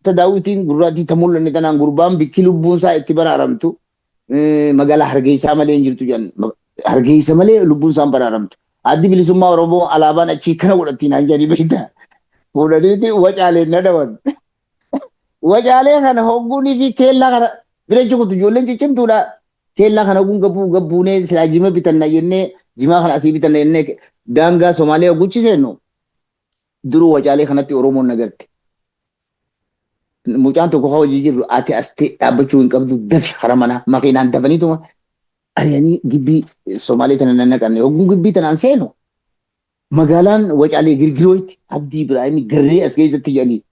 tadaawwitiin gurraattii ta mul'anne tanaan, gurbaan bikki lubbuun isaa itti baraaramtu magaalaa Hargeysaa malee hin jirtu jedhan. Hargeysa malee lubbuun isaan baraaramtu. Addi Bilisummaa Oromoo alaabaan achii kana godhattiin naan jedhanii beektaa. Fuudhaniiti Wacaaleen na dhawan. Wacaalee kana hogguunii fi keellaa kana bira jikutu ijoolleen ciccimtuudha. Keellaa kana hogguun gabbuu gabbuunee silaa jima bitanna jennee Jimaa kana asii bitanne jennee daangaa Somaaliyaa guchiseennu duruu Wacaalee kanatti Oromoon nagarte. Mucaan tokko haa hojii jirru ati as dhaabbachuu hin qabdu, dafi hara manaa makiinaan dafaniituma ari'anii gibbii Somaalee tana nannaqanne. Hogguu gibbii tanaan seenu magaalaan Wacaalee girgirootti Abdii Ibraahimii garree as keessatti jedhanii.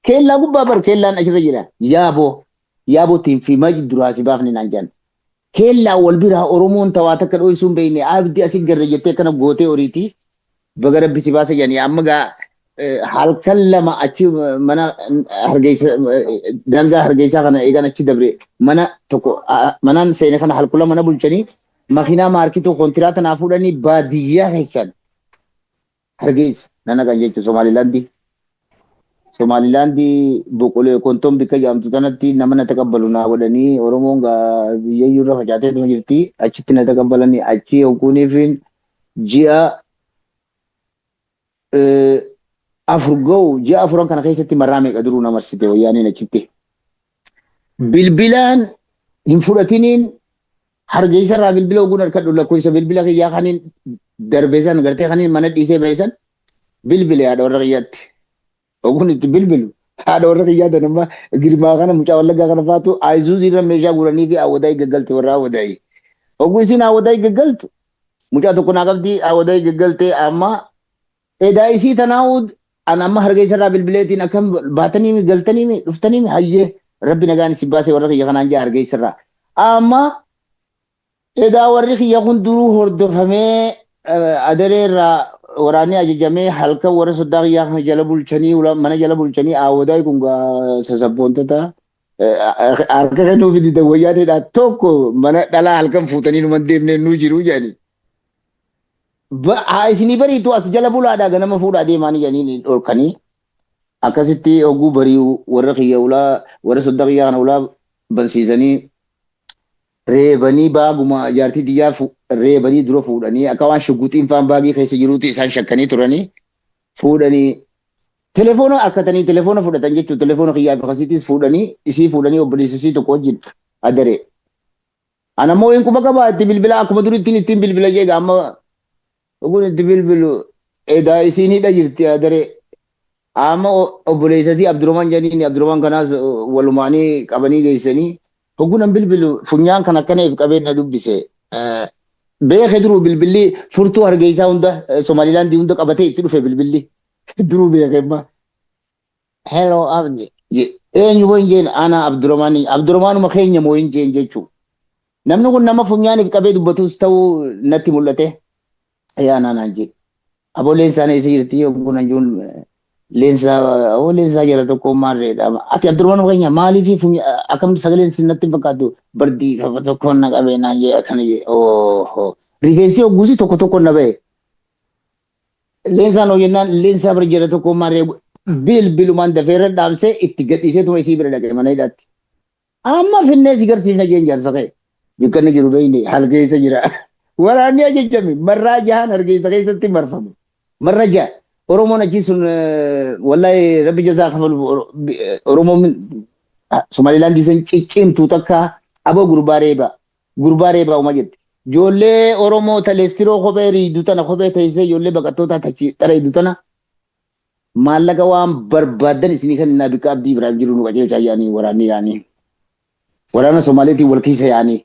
Keellaa gubbaa bar keellaan achirra jira. Yaaboo yaabootiin fi maji duraa si baafne naan jedhan. Keellaa wal biraa Oromoon tawaa takka dho'isuu hin beekne abdii asii garre jettee akkana gootee horiitii baga rabbi si baasa jedhanii. Amma gaa halkan 2 achi mana Hargeysa, daangaa Hargeysaa kana eegan achi dabre, mana tokko manaan seene kana halkula mana bulchanii makiinaa maarkituu kontiraata naa fuudhanii baadiyyaa keessan Hargeysa nana kan jechuun Somaalilaandii. Somaalilaandii boqolee kontoon bikka jedhamtu tanatti nama na taqabbalu naa godhanii. Oromoon gaa biyyayyuu irra facaateetuma jirti, achitti na taqabbalanii. Achi hogguuniifin ji'a 4 ga'u, ji'a afuran kana keessatti marraa meeqa duruu na marsite wayyaaniin achitti. Bilbilaan hin fudhatiniin. Hargeysa irraa bilbila oguun harkadhu lakkoofsa bilbila kiyyaa kaniin darbe san gartee kaniin mana dhiisee ba'e san bilbile haadha warra kiyyaatti. Oguun itti bilbilu haadha warra kiyyaa tan amma girmaa kana mucaa wallaggaa kana faatu Ayzuuzii irra meeshaa guuranii fi awwadaayii gaggalte warra awwadaayii. Oguu isiin awwadaayii gaggaltu mucaa tokko naa qabdi, awwadaayii gaggalte. Amma edaa isii tanaa'uu an amma Hargeysa irraa bilbileetiin akkam baatanii galtanii dhuftanii, hayyee rabbi nagaan isin baasee warra kiyya kanaan jaa Hargeysa irraa. Amma edaa warri kiyya kun duruu hordofamee adaree irraa waraanni ajajamee halkan warra soddaa kiyyaa kana jala bulchanii mana jala bulchanii awwadaayii kun sasabboontota harka kennuu fi didan wayyaaneedha tokko mana dhalaa halkan fuutanii numan deemnee nuu jiru jedhanii. Haa isinii bariitu as jala bulaadhaa, ganama fuudhaa deemaanii jedhanii dhorkanii. Akkasitti hogguu bari'u warra kiyya ulaa warra soddaa kiyyaa kana ulaa bansiisanii reebanii baaguma jaartii tiyyaa reebanii dura fuudhanii akka waan shugguxiin faan baagii keessa jiruutti isaan shakkanii turanii fuudhanii telefoona harkatanii telefoona fudhatan jechuun telefoona kiyyaa fi kasiitis fuudhanii isii fuudhanii obboleessa isii tokko wajjin adaree. Ana immoo hin quba qabaa itti bilbila akkuma durittiin ittiin bilbila jeega. Amma oguun itti bilbilu edaa isiin hidha jirti adaree. Amma obboleessa isii Abdurrahman jedhaniin, Abdurrahman kanaas walumaanii qabanii geessanii. Hogguun an bilbilu funyaan kan akkana if qabee na dubbise. Beeke duruu bilbilli furtuu Hargeysaa hunda Somaalilaandii hunda qabatee itti dhufe bilbilli. Duruu beeke amma. Hello Abdi. Eenyu moo hin jeen, ana Abdurrahman. Abdurrahmanuma keenya moo hin jeen jechuu. Namni kun nama funyaaniif qabee dubbatus ta'uu natti mul'ate. Yaa naanaan jee. Aboo leensaan eessa jirti hogguun an juun, leensaa aboo leensaa jala tokko maarreedha. Ati Abdurrahman keenya maaliif akkam sagaleen sin natti hin fakkaatu, bardii fafa tokkoon na qabee naan jee akkana jee. Ooho. Rifeensi hogguusi tokko tokko na ba'e. Leensaan hoo jennaan leensaa bira jala tokko maarree bilbilumaan dafeerra dhaamsee itti gadhiiseetuma isii bira dhaqe mana hidhaatti. Amma finnee si garsiifna jeen jaarsa kee. Bikka inni jiru beeyne, Hargeysa jira. Waraanni ajajame marraa jahan Hargeysa keessatti marfame. Marra jaha. Oromoon achi sun wallahi rabbi jazaa kafalu. Oromoon Somalilaandii san cicciimtuu takka aboo gurbaa reeba. Gurbaa reebaa uma jette. Ijoollee Oromoo taleestiroo kophee riidu tana kophee teessee ijoollee baqattootaa tachi xareedu tana maallaqa waan barbaaddan isinii kan innaa bikka Abdii Ibraahim jiru nu qajeelchaa yaanii waraanni yaanii. Waraana Somaaleetiin wal keessa yaanii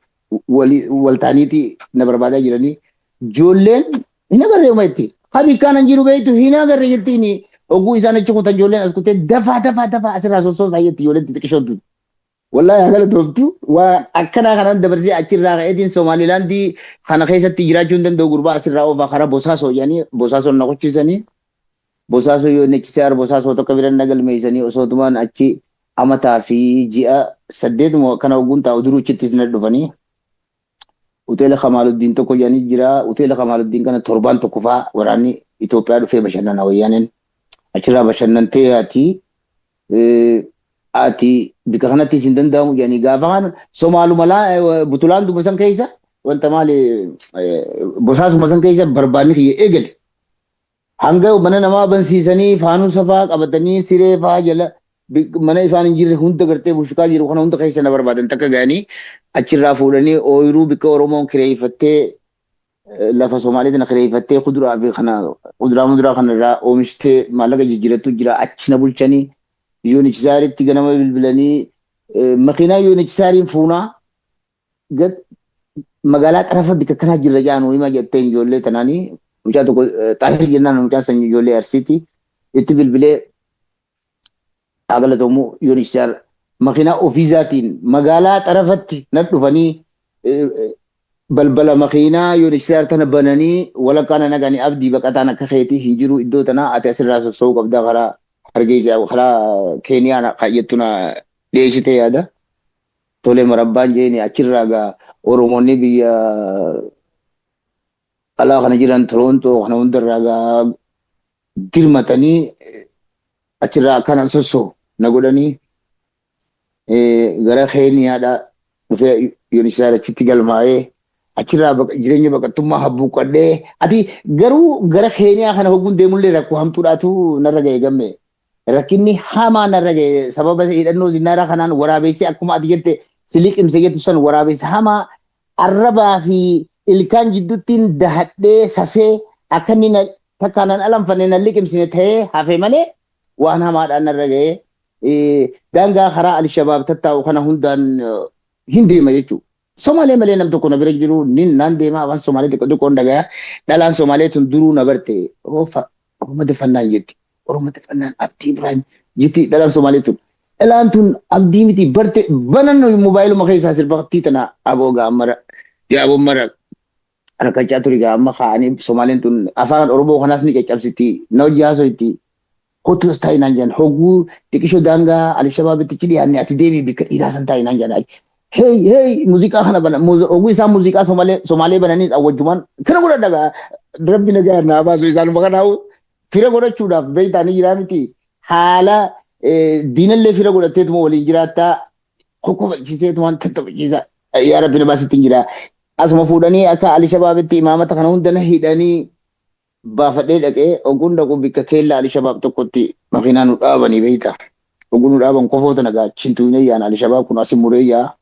wal ta'aniiti na barbaadaa jiranii. Ijoolleen hin agarree uma jetti. Ha bikkaan an jiru beektu hin agarre jettiin. Oguu isaan achi kutan ijoolleen as kutee dafaa dafaa dafaa asirraa sossoosaa jetti ijoolleen xixiqqishoon tun. Wallahi haa galatoomtu waan akkanaa kanaan dabarsee achirraa ka'eetiin Somaalilaandii kana keessatti jiraachuu hin danda'u, gurbaa asirraa oofaa karaa Bosaasoo jedhanii Bosaasoon na kuchisanii. Bosaasoo yoo inni achi Bosaasoo tokko bira na galmeessanii osootumaan achi amataa fi ji'a 8 akkana ogguun taa'u duruu achittis na dhufanii. Hoteela Kamaaluddiin tokko jedhanii jira. Hoteela Kamaaluddiin kana torbaan tokko fa'aa waraanni Itoophiyaa dhufee bashannana, wayyaaneen achirraa bashannantee ati bika kanatti isin danda'amu jedhanii gaafa kan Somaaluma butulaan dubba san keessa wanta maali Bosaasuma san keessa barbaanni kiyya eegale. Hanga mana namaa bansiisanii faanusa fa'aa qabatanii siree fa'aa jala mana ifaan hin jirre hunda gartee bushukaa jiru kana hunda keessa na barbaadan takka ga'anii achirraa fuudhanii ooyiruu bikka Oromoon kireeffattee. Lafa Somaalee tana kireeffattee kuduraa fi kana kuduraa muduraa kana irraa oomishtee maallaqa jijjiirattu jira, achi na bulchanii. UNHCRitti ganama bilbilanii, makiinaa UNHCRiin fuunaa gad magaalaa xarafa bikka kanaa jirra jedhan hima jettee ijoollee tanaanii. Mucaa tokko Xaahir jennaan, mucaa san ijoollee Arsiiti itti bilbilee haa galatoomu. UNHCR makiinaa ofiisaatiin magaalaa xarafatti na dhufanii, balbala makiinaa UNHCR tana bananii walakkaa na naqanii, "Abdii, baqataan akka keetii hin jiru iddoo tanaa, ati asirraa sossoo'uu qabdaa, karaa Hargeysa, karaa Keeniyaa jettu na dhiyeessitee yaada." Tole marabbaan jeeni. Achirraa gaa Oromoonni biyya alaa kana jiran, Torontoo kana hundarraa gaa dirmatanii achirraa akkana sossoo na godhanii gara Keeniyaadha dhufee UNHCR achitti galmaa'ee, achirraa jireenya baqattummaa habbuuqqadhee. Ati garuu gara Keeniyaa kana hogguun deemullee rakkoo hamtuudhaatu narra ga'e, Gamme. Rakkinni hamaa narra ga'e sababa hidhannoo zinnaaraa kanaan waraabessi, akkuma ati jette si liqimse jettu san, waraabessa hamaa arrabaa fi ilkaan jidduuttiin dahadhee sasee akka inni takkaan nan alanfanne, nan liqimsine ta'ee hafe malee waan hamaadhaan narra ga'e. Daangaa karaa Alshabaab tattaa'u kana hundaan hin deema jechuudha. Somaalee malee nam tokko na bira jiru, nin naan deema, afaan Somaalee xiqqoo xiqqoon dhagaya. Dhalaan Somaalee tun duruu na barte. Oofa Oromoo fannaan jetti. Oromoo fannaan Abdii Ibrahim jetti dhalaan Somaalee tun. Dhalaan tun Abdii miti barte banan mobaayiluma keessaa sirbaqtii tana aboo gaammara. Yaa mara rakkachaa ture gaa. Amma kaa'anii Somaaleen tun afaan Oromoo kanaas ni caccabsiti. Na hojii haasoitti. "Kottu as taa'i" naan jedhan. Hogguu xiqqishoo daangaa Alshabaabitti achi dhiyaanne, "Ati deebii bikka dhiiraa san taa'i" naan jedhan. Hey hey, muuziqaa kana bana, hogguu isaan muuziqaa Somaalee bananii awwajjumaan kana godhadha gaa. Rabbi nagaa naa baasu, isaanuma kanaa'u fira godhachuudhaaf beektaa ni jiraa miti. Haala diinallee fira godhatteetuma waliin jiraattaa, kokkofachiiseetumaan tattaphachiisa. Yaa Rabbi na baasitti hin jira. Asuma fuudhanii akka Alshabaabitti imaamata kana hunda na hidhanii baafadhee dhaqee. Ogguun dhaqu bikka keellaa Alshabaab tokkotti makiinaa nu dhaabanii beekta. Ogguun nu dhaaban kofoota nagaa chintuu yaana Alshabaab kun asin muree yaa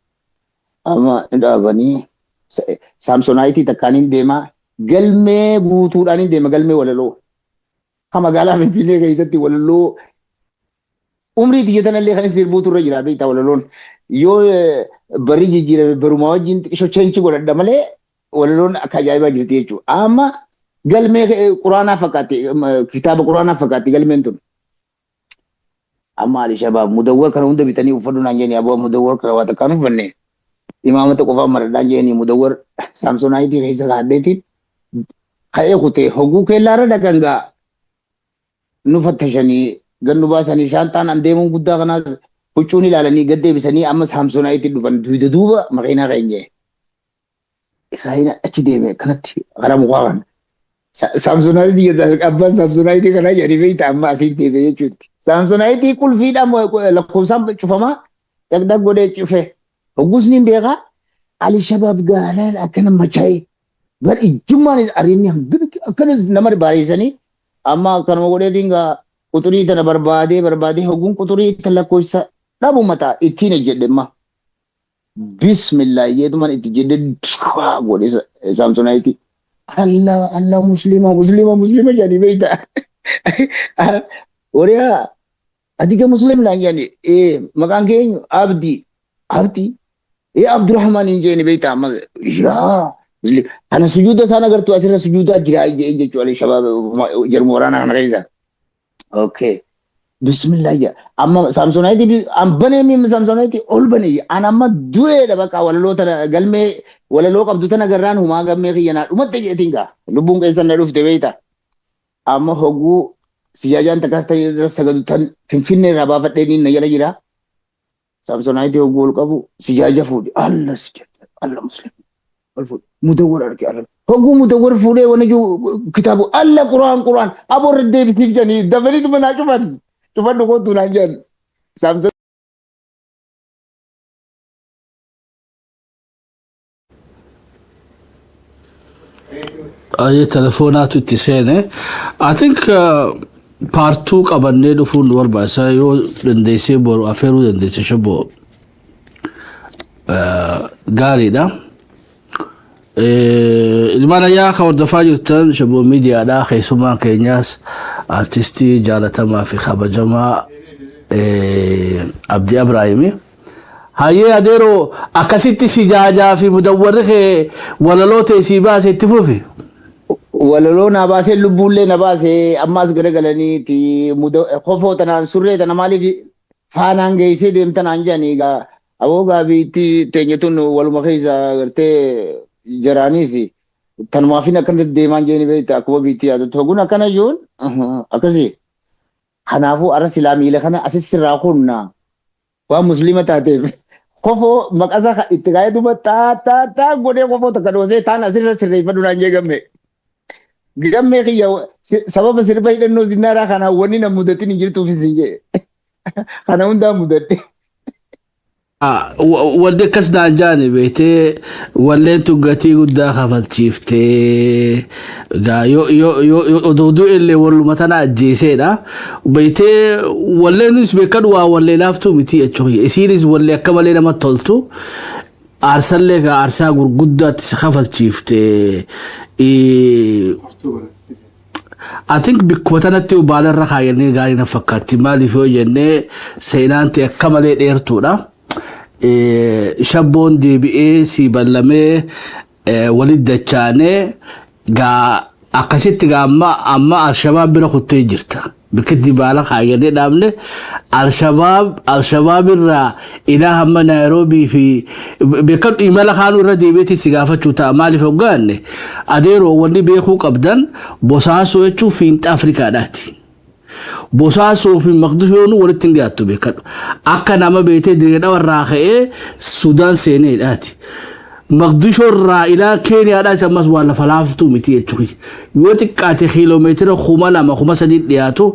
amma nu dhaabanii. Saamsonaayitii takkaan hin deemaa, galmee guutuudhaan hin deema, galmee walaloo. Ha, magaalaa Finfinnee keessatti walaloo umrii xiyya tanallee kan sirbuutu irra jira beektaa. Walaloon yoo barri jijjiirame barumaa wajjin xiqqishoo change godhadha malee walaloon akka ajaa'ibaa jirti jechuudha. Amma galmee quraanaa fakkaatti, kitaaba quraanaa fakkaatti galmeen tun. Amma Alishabaab mudawwar kana hunda bitanii uffadhu naan jedhanii, aboo mudawwar kana waa takkaan uffanne, imaamata qofaan maradhaan jedhanii, mudawwar saamsonaayitii keessa kaadheetiin ka'ee kutee. Hogguu keellaarra dhaqan gaa nu fattashanii gad nu baasanii, shaantaan an deemuun guddaa kanaas huccuun ilaalanii gad deebisanii, amma saamsonaayitii dhufan duyda duuba makiinaa keenye. Israa'el achi deeme kanatti karaa mukaa kana. Saamsonaayitii jedha, abbaan saamsonaayitii kanaa jedhanii beekta, amma asiin deeme jechuutti. Saamsonaayitii qulfiidhaan lakkoofsaan cufamaa dhaqdhaq godhee cufe. Hoggus ni beekaa, Alishabaab gaalaan akkana machaa'ee bar ijjummaan ariinni akkana nama bareessanii. Amma akkanuma godheetiin gaa quxurii tana barbaadee barbaadee, hogguun quxurii tan lakkoofsa dhabu mataa ittiin ejjedhe amma. Bismillah jeetuman itti jedhe godhe saamsonaayitii. Allah Allah, Muslima Muslima Muslima jedhanii beekta. Wariyaa ati Muslim naan jedhani, maqaan kee eenyu? Abdii. Abdii. Abdurrahman hin jeeni beekta, amma yaa Muslim. Kana sujuuda isaan agartu, asirra sujuudaa jira jechuudha shabaab jarmu waraanaa kana keessa. Okay. Bismillah jedha. Amma saamsonaayitii an banee miimmi saamsonaayitii ol banee, an amma du'eedha bakka walaloo tana, galmee walaloo qabdu tana garraan humaa galmee kiyya naa dhumatte jeetiin gaa lubbuun keessan na dhufte beekta. Amma hogguu sijaajaan takkaas ta'e irra sagadu tan Finfinnee irraa baafadhee niin na jala jira. Saamsonaayitii hogguu ol qabu sijaaja fuudhe. Allah sijaaja, Allah Muslim. Ol fuudhe. Mudawwar arge, Allah. Hogguu mudawwar fuudhee wani jiru kitaabu, Allah, Quraan Quraan aboorra deebisiif jedhanii dafanii naa cufan. Cufadhu kootu naan jedhan. Saamson Ayyee, telefoonaatu itti seene. I think part two qabannee dhufuun nu barbaachisa, yoo dandeessee boru afeeruu dandeesse shaboo gaariidha. Ilmaan ayyaa kan hordofaa jirtan Shaboo Miidiyaadha. Keessummaan keenyaas artistii jaalatamaa fi kabajamaa Abdii Abraahimi. Hayyee adeeroo, akkasitti si jaajaa fi mudawwarri kee walaloo ta'e sii baase, itti fufi. Walaloo naa baasee, lubbuullee na baasee, ammaas garagalaniiti kofoo tanaan surree tana maaliif faanaan geessee deemtanaan jedhanii. Egaa aboo gaabiitti teenye tun waluma keessa gartee jaraaniis tanumaafin akkanatti deemaan jeeni beekta, akkuma biitti yaadatu hogun akkana jiruun akkasii. Kanaafuu arra silaa miila kana asis sirraa kunna waan musliima taateef kofoo maqasa itti kaa'eetuma taa taa taa godhee kofoo takka dhoosee taan asirra sirreeffadhu naan jee gammee. Gammee kiyya, sababa sirba hidhannoo zinnaaraa kana wanni na mudatin hin jirtuufis hin jee. Kana hundaa mudadhe. Wanni akkas naan jaani beektee, walleen tun gatii guddaa kafalchiiftee gaa yoo odoo du'e illee walluma tana ajjeeseedha. Beektee, walleenis beekadhu, waa wallee laaftuu miti jechuudha. Isiinis wallee akka malee namatti toltu. Aarsallee gaa aarsaa gurguddaatti si kafalchiifte. I think bikkuma tanatti baala irra kaayannee gaarii na fakkaatti. Maaliif yoo jennee, seenaan ta'e akka malee dheertuudha. Shabboon deebi'ee si ballamee walitti dachaanee gaa akkasitti gaa amma Alshabaab bira kuttee jirta. Bikkitti baala kaayyannee dhaabne Alshabaab irraa ilaa hamma Naayiroobii fi beekadhu imala kaanuu irra deebi'eetti si gaafachuu ta'a. Maaliif hoggaanne, adeeroo, wanni beekuu qabdan Bosaasoo jechuun fiinxa Afrikaadhaati. Bosaasoo fi Maqdishoon walitti hin dhiyaattu, beekadhu. Akka nama beetee dirree dhawarraa ka'ee Sudaan seeneedhaati. Maqdishoo irraa ilaa Keeniyaadhaas ammas waan lafa laaftuu miti jechuudha. Yoo xiqqaate kiiloomeetira 2000, 3000 dhiyaatu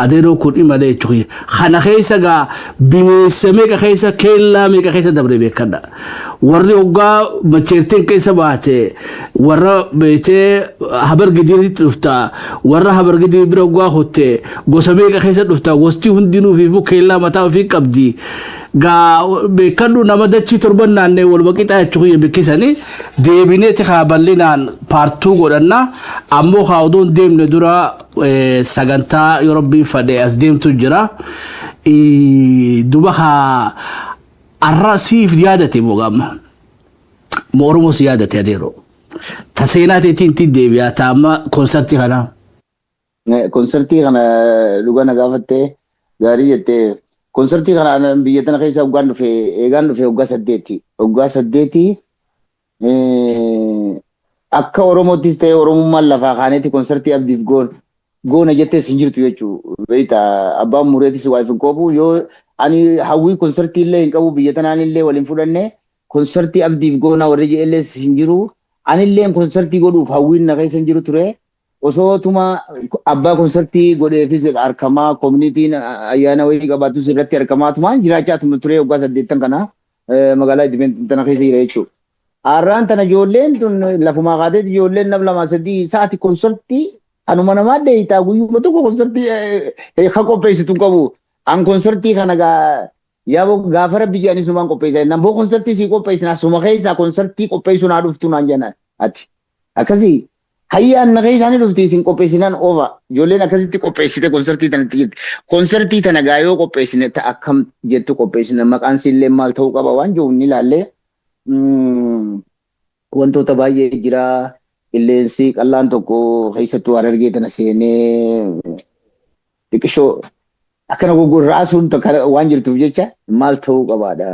adeeroo kun imalee jechuudha. Kana keessa gaa bineensa meeqa keessa, keellaa meeqa keessa dabre, beekadha. Warri hoggaa macheerteen keessa baate warra beetee Habar Gidiiritti dhufta. Warra Habar Gidiir bira hoggaa kutte gosa meeqa keessa dhufta. Gosti hundinuu fiifuu keellaa mataa ofii qabdi. Gaa beekadhu, nama dachii torban naannee waluma qixaa jechuun beeksisanii deebineeti haa bal'inaan part two godhanna. Ammoo haa odoon deemne dura sagantaa yoo rabbiin fadhe as deemtu jira. Duba haa arra siif yaadate moo gaamma? Moo Oromoo si yaadate adeeroo? Ta seenaa teetiin itti deebi'aa ta amma konsartii kanaa. Konsartii kana dhuga na gaafattee gaarii jettee. Konsartii kana biyya tana keessa hoggaan dhufe, eegaan dhufe hoggaa 8. Hoggaa 8 akka Oromoottis ta'e Oromummaan lafaa kaaneeti konsartii Abdiif goona jettees hin jirtu jechuu. Beekta, abbaan mureetis waa hin qabu, yoo ani hawwii konsartii illee hin qabu, biyya tanaan illee waliin fudhanne konsartii Abdiif goona warri jedhellees hin jiru. Anillee konsartii godhuuf hawwiin na keessa hin jiru ture. Osoo tuma abbaa konsartii godheefis harkamaa koominitiin ayyaana wayii qabaatus irratti harkamaa tumaan jiraachaa ture waggaa 8 kana magaalaa Edmonton tana keessa jira jechuudha. Har'aan tana ijoolleen tun lafumaa kaateeti, ijoolleen nam lama sadii sa'aati konsartii anuma namaa deeyitaa guyyuma tokko konsartii kan qopheessitu hin qabu. An konsartii kana gaa yaaboo gaafa rabbi jedhanis numaan qopheessa. Nan boo konsartii sii qopheessina suma keessaa konsartii qopheessuu naa dhuftu naan jenna ati. Akkasii hayyaan na keessaa ni dhufti isin qopheessinaan oofa. Ijoolleen akkasitti qopheessite konsartii tanatti jirti. Konsartii tana gaa yoo qopheessine ta akkam jettu qopheessina, maqaan siillee maal ta'uu qaba waan jiru ni ilaallee wantoota baay'ee jira. Qilleensi qallaan tokko keessattuu Harargee tana seenee xiqqishoo akkana gogorraasuun takka waan jirtuuf jecha maal ta'uu qabaadha.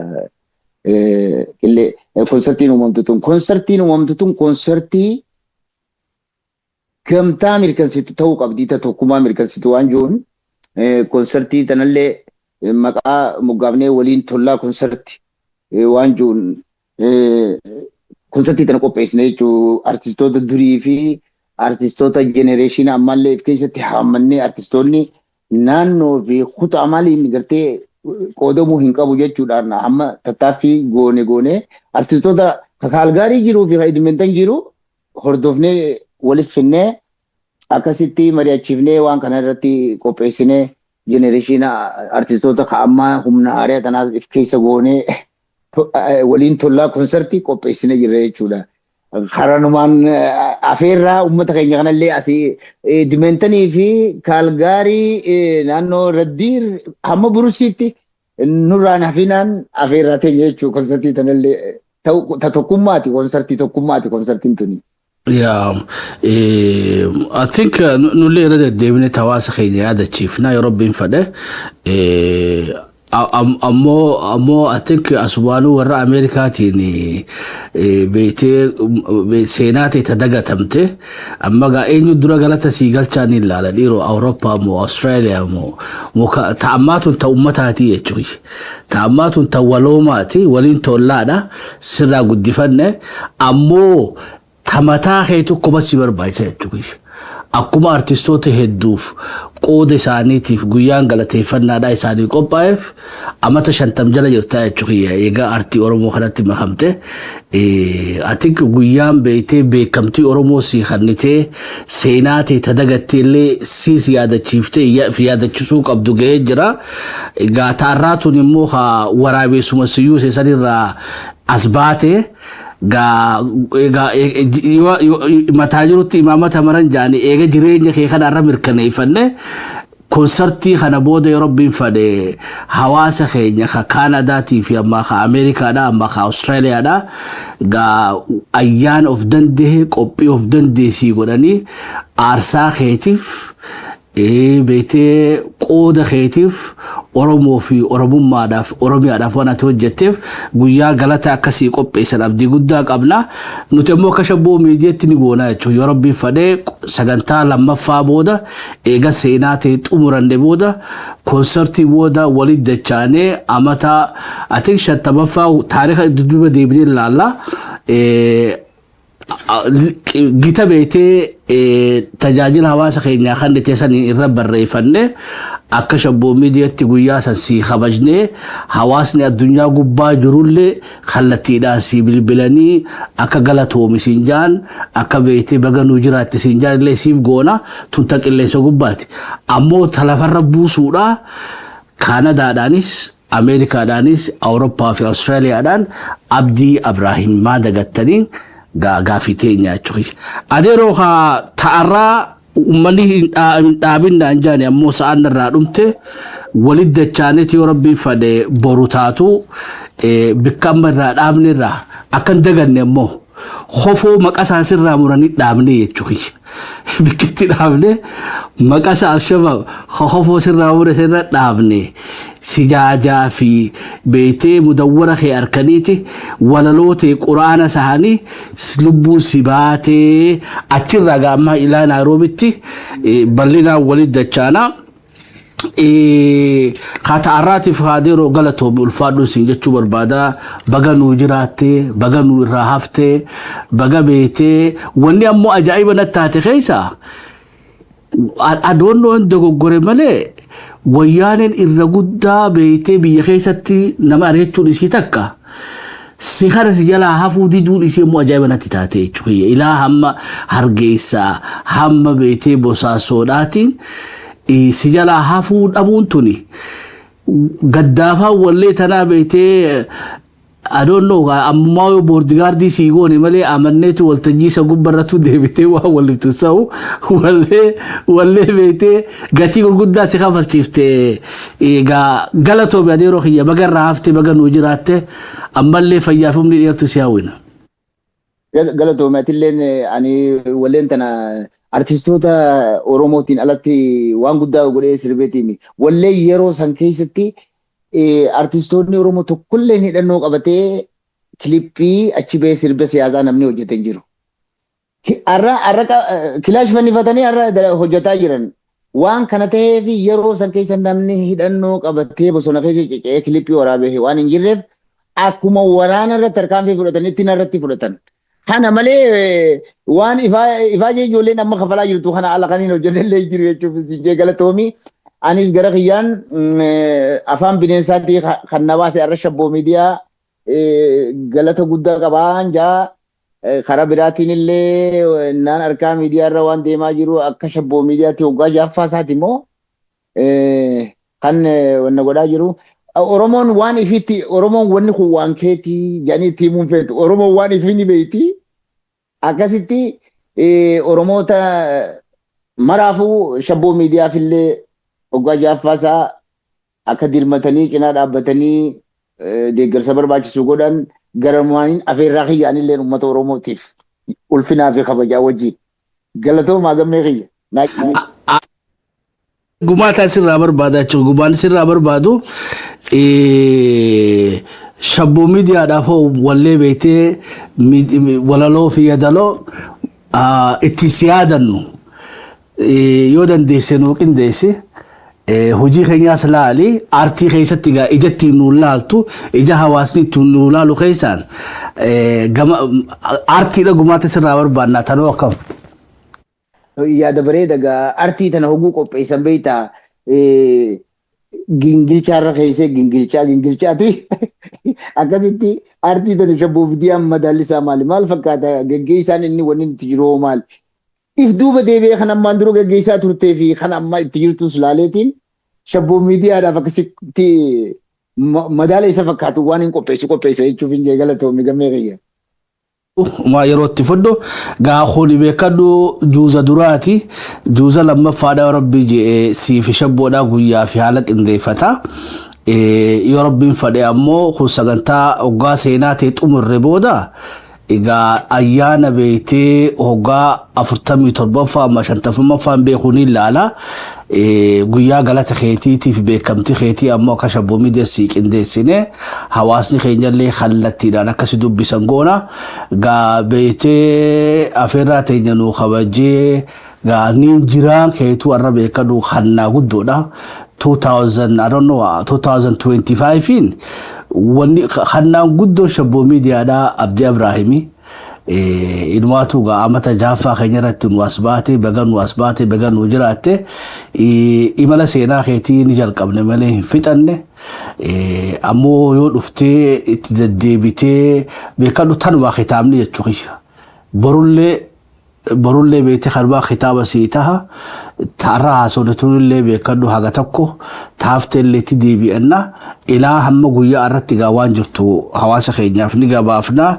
Qillee konsartiin uumamtu tun konsartii gamtaa mirkansitu ta'uu qabdi, ta tokkummaa mirkansitu waan jiruun konsartii tanallee maqaa moggaafnee waliin tollaa konsartii waan jiruun konsartii tana qopheessine jechuu. Artistoota durii fi artistoota generation ammallee of keessatti haammannee, artistoonni naannoo fi kutaa maaliin gartee qoodamuu hin qabu jechuudhaan amma tattaaffii goone goone artistoota Kaalgaarii jiruu fi Edmonton jiru hordofnee waliif finnee akkasitti mari'achiifnee waan kana irratti qopheessinee generation artistoota ka ammaa humna haaraa tanaas if keessa goonee waliin tollaa konsartii qopheessinee jirra jechuudha. Karanumaan afeerraa uummata keenya kanallee asii Edmontanii fi Kaalgaarii, naannoo Red Deer hamma Burusiitti nurraan hafinaan afeerraa teenya jechuudha. Konsartii tanallee ta tokkummaati, konsartii tokkummaati konsartiin tuni. Yeah, I think nullee irra deddeebine hawaasa keenya yaadachiifna yeroo Rabbiin fedhe. Ammoo I think asumaanuu warra Ameerikaatiin beektee seenaa ta'e ta dagatamte amma gaa eenyu dura galata sii galchaa ni ilaala, dhiiroo Awurooppaa moo Awustiraaliyaa moo ta ammaa tun ta ummataatii jechuudha. Ta ammaa tun ta waloomaati, waliin tollaadha, sirraa guddifanne, ammoo ta mataa keetu kuma si barbaachisa jechuudha. Akkuma artistoota hedduuf qooda isaaniitiif guyyaan galateeffannaadhaa isaanii qophaa'eef, amata 50 jala jirtaa jechuudha. Egaa artii Oromoo kanatti makamte. Ati guyyaan beektee beekamtii Oromoo si kannitee seenaa ta'e ta dagattee illee siis yaadachiiftee fi yaadachisuu qabdu ga'ee jira. Egaa taarraa tun immoo waraabessuma siyyuu sanirraa as baate. Gaa mataa jirutti imaamata maran jaani eega jireenya kee kana irra mirkaneeffanne, konsartii kana booda yoo Rabbiin fedhe hawaasa keenya ka Kaanadaatii fi amma ka Ameerikaadha, amma ka Awustiraaliyaadha, gaa ayyaana of danda'e qophii of dandeessii godhanii aarsaa keetiif, beektee qooda keetiif, Oromoo fi Oromummaadhaaf, Oromiyaadhaaf waan ati hojjetteef guyyaa galata akkasii qopheessan abdii guddaa qabna. Nuti immoo akka Shabboo Miidiyaatti ni goona jechuudha. Yoo Rabbiin fedhee sagantaa lammaffaa booda, eega seenaa ta'e xumuranne booda, konsartii booda walitti dachaanee amata ati 50ffaa taarika dudduuba deebinee ilaalla. Gita beetee tajaajila hawaasa keenyaa kan ta'e saniin irra barreeffanne akka Shabboo Miidiyaatti guyyaa san sii kabajnee, hawaasni addunyaa gubbaa jirullee kallattiidhaan sii bilbilanii akka galatoomi siin jaan, akka beektee baga nuu jiraatte siin jaan illee siif goona. Tun ta qilleensa gubbaati. Ammoo ta lafarra buusuudha Kaanadaadhaanis, Ameerikaadhaanis, Awurooppaa fi Awustiraaliyaadhaan Abdii Abrahiim maa dagattanii gaafii teenya jechuudha. Adeeroo haa ta'arraa uummanni hin dhaabin naan jaani, ammoo sa'aan irraa dhumte. Walit dachaaneeti yoo Rabbiin fedhe boru taatu bikka amma irraa dhaabne irraa akka hin daganne ammoo hofoo maqaa isaa sirraa muranii dhaabne jechuudha. Bikkitti dhaabne maqaa isaa Alshabaab hofoo sirraa mure sirra dhaabne, sijaajaa fi beektee mudawwara kee harkaniiti walaloo ta'e quraana isaanii lubbuun si baatee achirraa gaammaa ilaa Naayiroobitti bal'inaan walit dachaanaa. Kaata'arraatiif haadeeroo galatoomi, ulfaadhu isin jechuu barbaada. Baga nuu jiraatte, baga nuu irraa hafte, baga beektee. Wanni ammoo ajaa'iba natti taate keessa adoonnoon dogoggore malee wayyaaneen irra guddaa beektee biyya keessatti nama ari'achuun isii takka. Si kana si jalaa hafuu diduun isii immoo ajaa'iba natti taate jechuudha. Ilaa hamma Hargeysaa hamma beektee Bosaasoodhaatiin si jalaa hafuu dhabuun tuni gaddaafaa wallee tanaa beektee, I don't know, ammumaa yoo bodyguardii sii goone malee amanneetu waltajjii isa gubbarrattu deebitee waa waliif tussa'u wallee wallee beektee gatii gurguddaa si kafalchiifte. Egaa galatoomi adeeroo kiyya, baga irraa hafte, baga nuu jiraatte, ammallee fayyaaf humni dheertu si hawwina. Galatoomi atilleen. Ani walleen tana artistoota Oromootiin alatti waan guddaa godhee sirbeetiimi. Wallee yeroo san keessatti artistoonni Oromoo tokkollee hidhannoo qabatee kilippii achi ba'ee sirba siyaasaa namni hojjete hin jiru. Har'a kilaash fannifatanii har'a hojjetaa jiran. Waan kana ta'eef yeroo san keessa namni hidhannoo qabatee bosona keessa cicci'ee kilippii waraabee waan hin jirreef akkuma waraana irratti tarkaanfii fudhatanitti narratti fudhatan. Kana malee waan ifaajee ijoolleen amma kafalaa jirtu kana ala kan hin hojjennellee jiru jechuuf siin galatoomi. Anis gara kiyyaan afaan bineensaatii kan na baase har'a Shabboo Miidiyaa galata guddaa qabaan jaa. Karaa biraatiin illee naan harkaa miidiyaa irra waan deemaa jiru akka Shabboo Miidiyaatti waggaa jaaffaa isaati immoo kan wanna godhaa jiru. Oromoon waan ifitti, Oromoon wanni kun waan keetii jedhanii itti himuun feetu. Oromoon waan ifii ni beekti. Akkasitti Oromoota maraafuu Shabboo Miidiyaaf illee waggaa 6ffaa isaa akka dirmatanii cinaa dhaabbatanii deeggarsa barbaachisu godhan garamumaaniin afeerraa kiyyaan illee uummata Oromootiif ulfinaa fi kabajaa wajjin. Galatoomaa, gammee kiyya. Gumaataa sirraa barbaada jechuudha. Gumaan sirraa barbaadu Shabboo Miidiyaadhaaf hoo wallee beektee walaloo fi yadaloo itti si yaadannu yoo dandeesse nuu qindeessi. Hojii keenyaas laali, aartii keessatti egaa ija ittiin nuun laaltu, ija hawaasni ittiin nuu laalu keessaan gama aartiidha gumaata sirraa barbaannaa tanoo akkam? Yaada bareeda. Gaa artii tana hoguu qopheessan beektaa, gingilchaarra keessee gingilchaa gingilchaati. Akkasitti artii tana Shabboo Miidiyaan madaallisaa maali? Maal fakkaata? Geggeessaan inni wanni itti jiru hoo maali? If duuba deebi'ee kan ammaan dura geggeessaa turtee fi kan amma itti jirtus laaleetiin Shabboo Miidiyaadhaaf akkasitti madaala isa fakkaatu waan hin qopheessu qopheessa jechuuf hin jee. Galatoomi, gammee kiyya. Maa yeroo itti fudhu gaa kuni beekadhu, juuza duraati, juuza lammaffaadha Rabbi je'e siifi Shabboodhaa guyyaa fi haala qindeeffata. Yoo Rabbiin fadhe ammoo kun sagantaa hoggaa seenaa ta'e xumurre booda egaa ayyaana beektee hoggaa 47ffaa amma 50ffaan beekuu ni ilaala. Guyyaa galata keetiitiif beekamtii keetii ammoo akka Shabboo Miidiyaa qindeessine hawaasni keenyallee kallattiidhaan akkasi dubbisan goona. Gaa beektee afeerraa teenya nuu kabajee gaa niin jiraan keetuu arra beekadhu hannaa guddoodha. 2000, I don't know, 2025 wanni hannaan guddoon Shabboo Miidiyaadhaa Abdii Abraahimii. Inumaatu gaa amata jaaffaa keenya irratti nu as baate, baga nu as baate, baga nu jiraatte. Imala seenaa keetii ni jalqabne malee hin fixanne. Ammoo yoo dhuftee itti deddeebitee beekadhu tanumaa kitaabni jechuu kiyya. Borullee borullee beektee kanumaa kitaaba sii taha. Taarra haasofne tunillee beekadhu haga tokko taafteellee itti deebi'anna. Ilaa hamma guyyaa irratti gaa waan jirtu hawaasa keenyaaf ni gabaafna.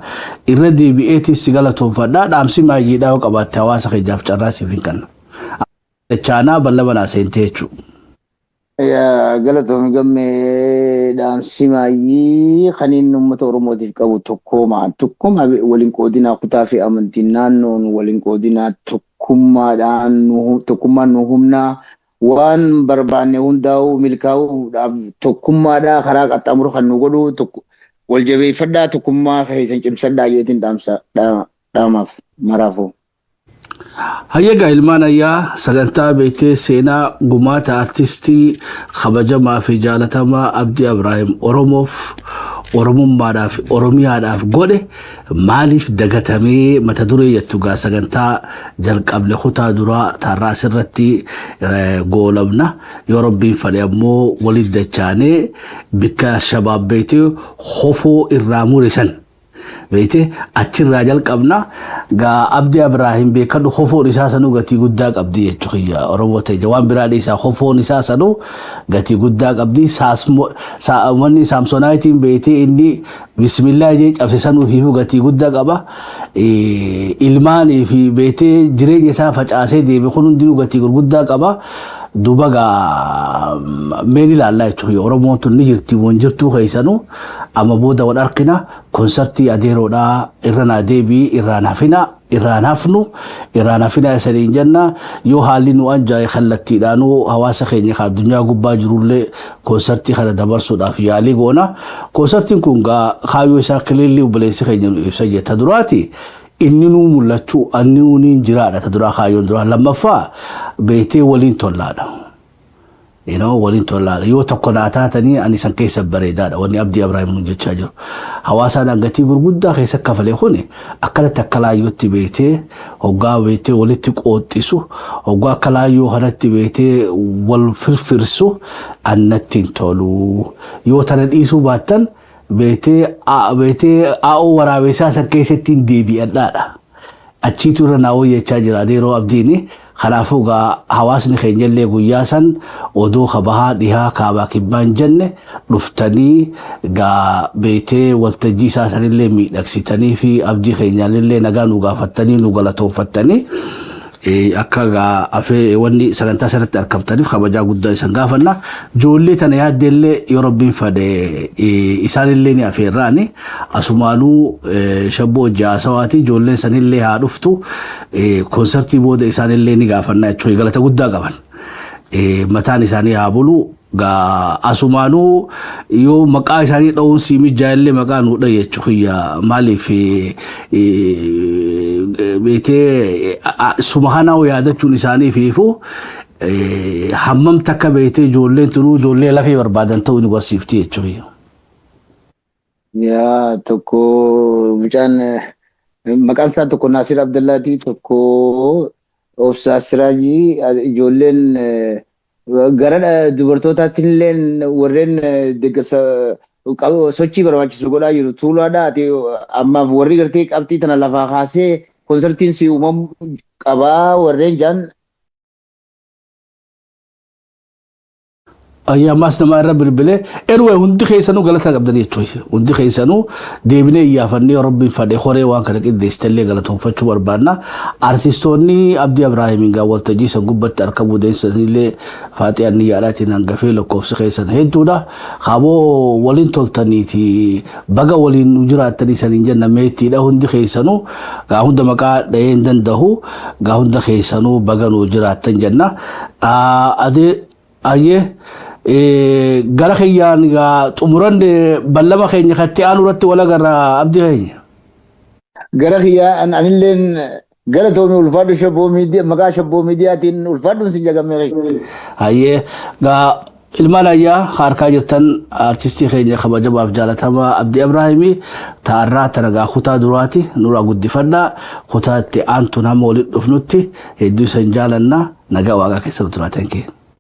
Irra deebi'eetis si galatoonfadha. Dhaamsi maayyiidhaa yoo qabaatte hawaasa keenyaaf carraa siif hin kenna. Dachaanaa bal'ama naa seentee jechuudha. Galatoomi, gammee. Dhaamsi maayyii kan inni uummata Oromootiif qabu tokkooma. Tokkummaa waliin qoodinaa, kutaa fi amantiin naannoon waliin qoodinaa, tokkummaadhaan tokkummaan nu humnaa, waan barbaanne hundaa'uu milkaa'uudhaaf tokkummaadhaa karaa qaxxaamuru kan nu godhu wal jabeeffadhaa, tokkummaa keessan cimsadhaa jeetiin dhaamsa dhaamaaf maraafuu. Hayyagaa ilmaan ayyaa, sagantaa beektee seenaa gumaata artistii kabajamaa fi jaalatamaa Abdii Abraahim Oromoof, Oromummaadhaaf, Oromiyaadhaaf godhe maaliif dagatamee mata duree jettu gaa sagantaa jalqabne kutaa duraa taarraa asirratti goolabna. Yoo Rabbiin fedhe ammoo walitti dachaanee bikka shabaab beektee hofoo irraa mure san beekte achirraa jalqabna. Gaa Abdii Abraahim beekadhu, hofoon isaa sanuu gatii guddaa qabdi jechuu kiyya. Oromoo ta'e waan biraa dhiisaa, hofoon isaa sanuu gatii guddaa qabdi. Wanni saamsonaayitiin beektee inni bismillaa jee cabse sanuu fiifuu gatii guddaa qaba. Ilmaanii fi beektee jireenya isaa facaasee deeme kun hundinuu gatii gurguddaa qaba. Duuba gaa meen ilaallaa jechuudha. Oromoon tun ni jirti, waan jirtuu keessanuu amma booda wal arkina. Konsartii adeeroodhaa irra naa deebii, irraan hafina, irraan hafnu, irraan hafina isaniin jenna. Yoo haalli nu anjaa'e kallattiidhaanuu hawaasa keenya ka addunyaa gubbaa jirullee konsartii kana dabarsuudhaaf yaalii goona. Konsartiin kun gaa kaayyoo isaa kililli obboleessi keenya nu ibsa jetta duraati. Inni nuu mul'achuu anni nuuniin jiraadha ta duraa kaayyoon duraa. Lammaffaa beektee waliin tollaadha. Waliin tollaadha. Yoo tokko naa taatanii ani san keessa bareedaadha. Wanni Abdii Abrahaam nuun jechaa jiru. Hawaasaan gatii gurguddaa keessa kafalee kuni akkanatti akka laayyootti beektee hoggaa beektee walitti qooxxisu, hoggaa akka laayyoo kanatti beektee wal firfirsu annatti hin tolu. Yoo tana dhiisuu baattan beektee aa'oo waraabessaa san keessatti hin deebi'adhaadha. Achiitu irra naa wayya jechaa jira adeeroo Abdiini. Kanaafuu gaa hawaasni keenyallee guyyaa san odoo ka bahaa dhihaa kaabaa kibbaan jenne dhuftanii gaa beetee waltajjii isaa sanillee miidhagsitanii fi abdii keenyaallee nagaa nu gaafattanii nu galatoonfattanii akka gaa afee wanni sagantaa sanatti argamtaniif kabajaa guddaa isan gaafanna. Ijoollee tana yaaddeellee yoo Rabbiin fedhe isaanillee ni afeerraani. Asumaanuu shabboo hojii ijoolleen sanillee haa dhuftu, konsartii booda isaanillee ni gaafanna jechuudha, galata guddaa qaban. Mataan isaanii haa bulu. Gaa asumaanuu yoo maqaa isaanii dha'uun sii mijaa'ellee maqaa nuu dha'i jechuudha. Maaliif, beetee suma kanaa yaadachuun isaanii fiifu hammam takka beetee ijoolleen tunuu ijoollee lafee barbaadan ta'uu nu barsiifti jechuudha. Yaa, tokko mucaan maqaan isaa tokko Naasir Abdallaati, tokko Obsaa Siraajii, ijoolleen gara dubartootaatti illee warreen deeggarsa sochii barbaachisu godhaa jiru. Tuulaadha ati ammaaf warri gartee qabxii tana lafaa kaasee konsartiin si uumamu qabaa warreen jaan. Ayyaa, ammaas nama irra bilbilee. Anyway, hundi keessanuu galata qabdan jechuudha. Hundi keessanuu deebinee iyyaafannee, Rabbiin fadhe horee waan kana qindeessitellee galatoonfachuu barbaanna. Artistoonni Abdii Abrahaamiin gaa waltajjii san gubbatti argamuu deessanillee Faaxii Anniyyaadhaatiin hangafee lakkoofsi keessan hedduudha. Haboo waliin toltaniiti, baga waliin nu jiraattanii saniin jenna. Meettiidha hundi keessanuu gaa hunda maqaa dhahee hin danda'u, gaa hunda keessanuu baga nu jiraattan jenna. Adee ayyee, gara kiyyaan gaa xumuran, ballama keenya katti aanu irratti wal agarra, abdii keenya. Gara kiyyaa anilleen galatoomii, ulfaadhu, shabboo miidiyaa, maqaa shabboo miidiyaatiin ulfaadhuun si jagamee. Hayyee, gaa ilmaan ayyaa harkaa jirtan, artistii keenya kabajamaaf jaalatamaa Abdii Abrahaimii taarraa tana gaa kutaa duraati nurraa guddifadhaa. Kutaa itti aantuun hamma walitti dhufnutti hedduu isan jaalanna, nagaa waaqaa keessa nu turaa. Thank you.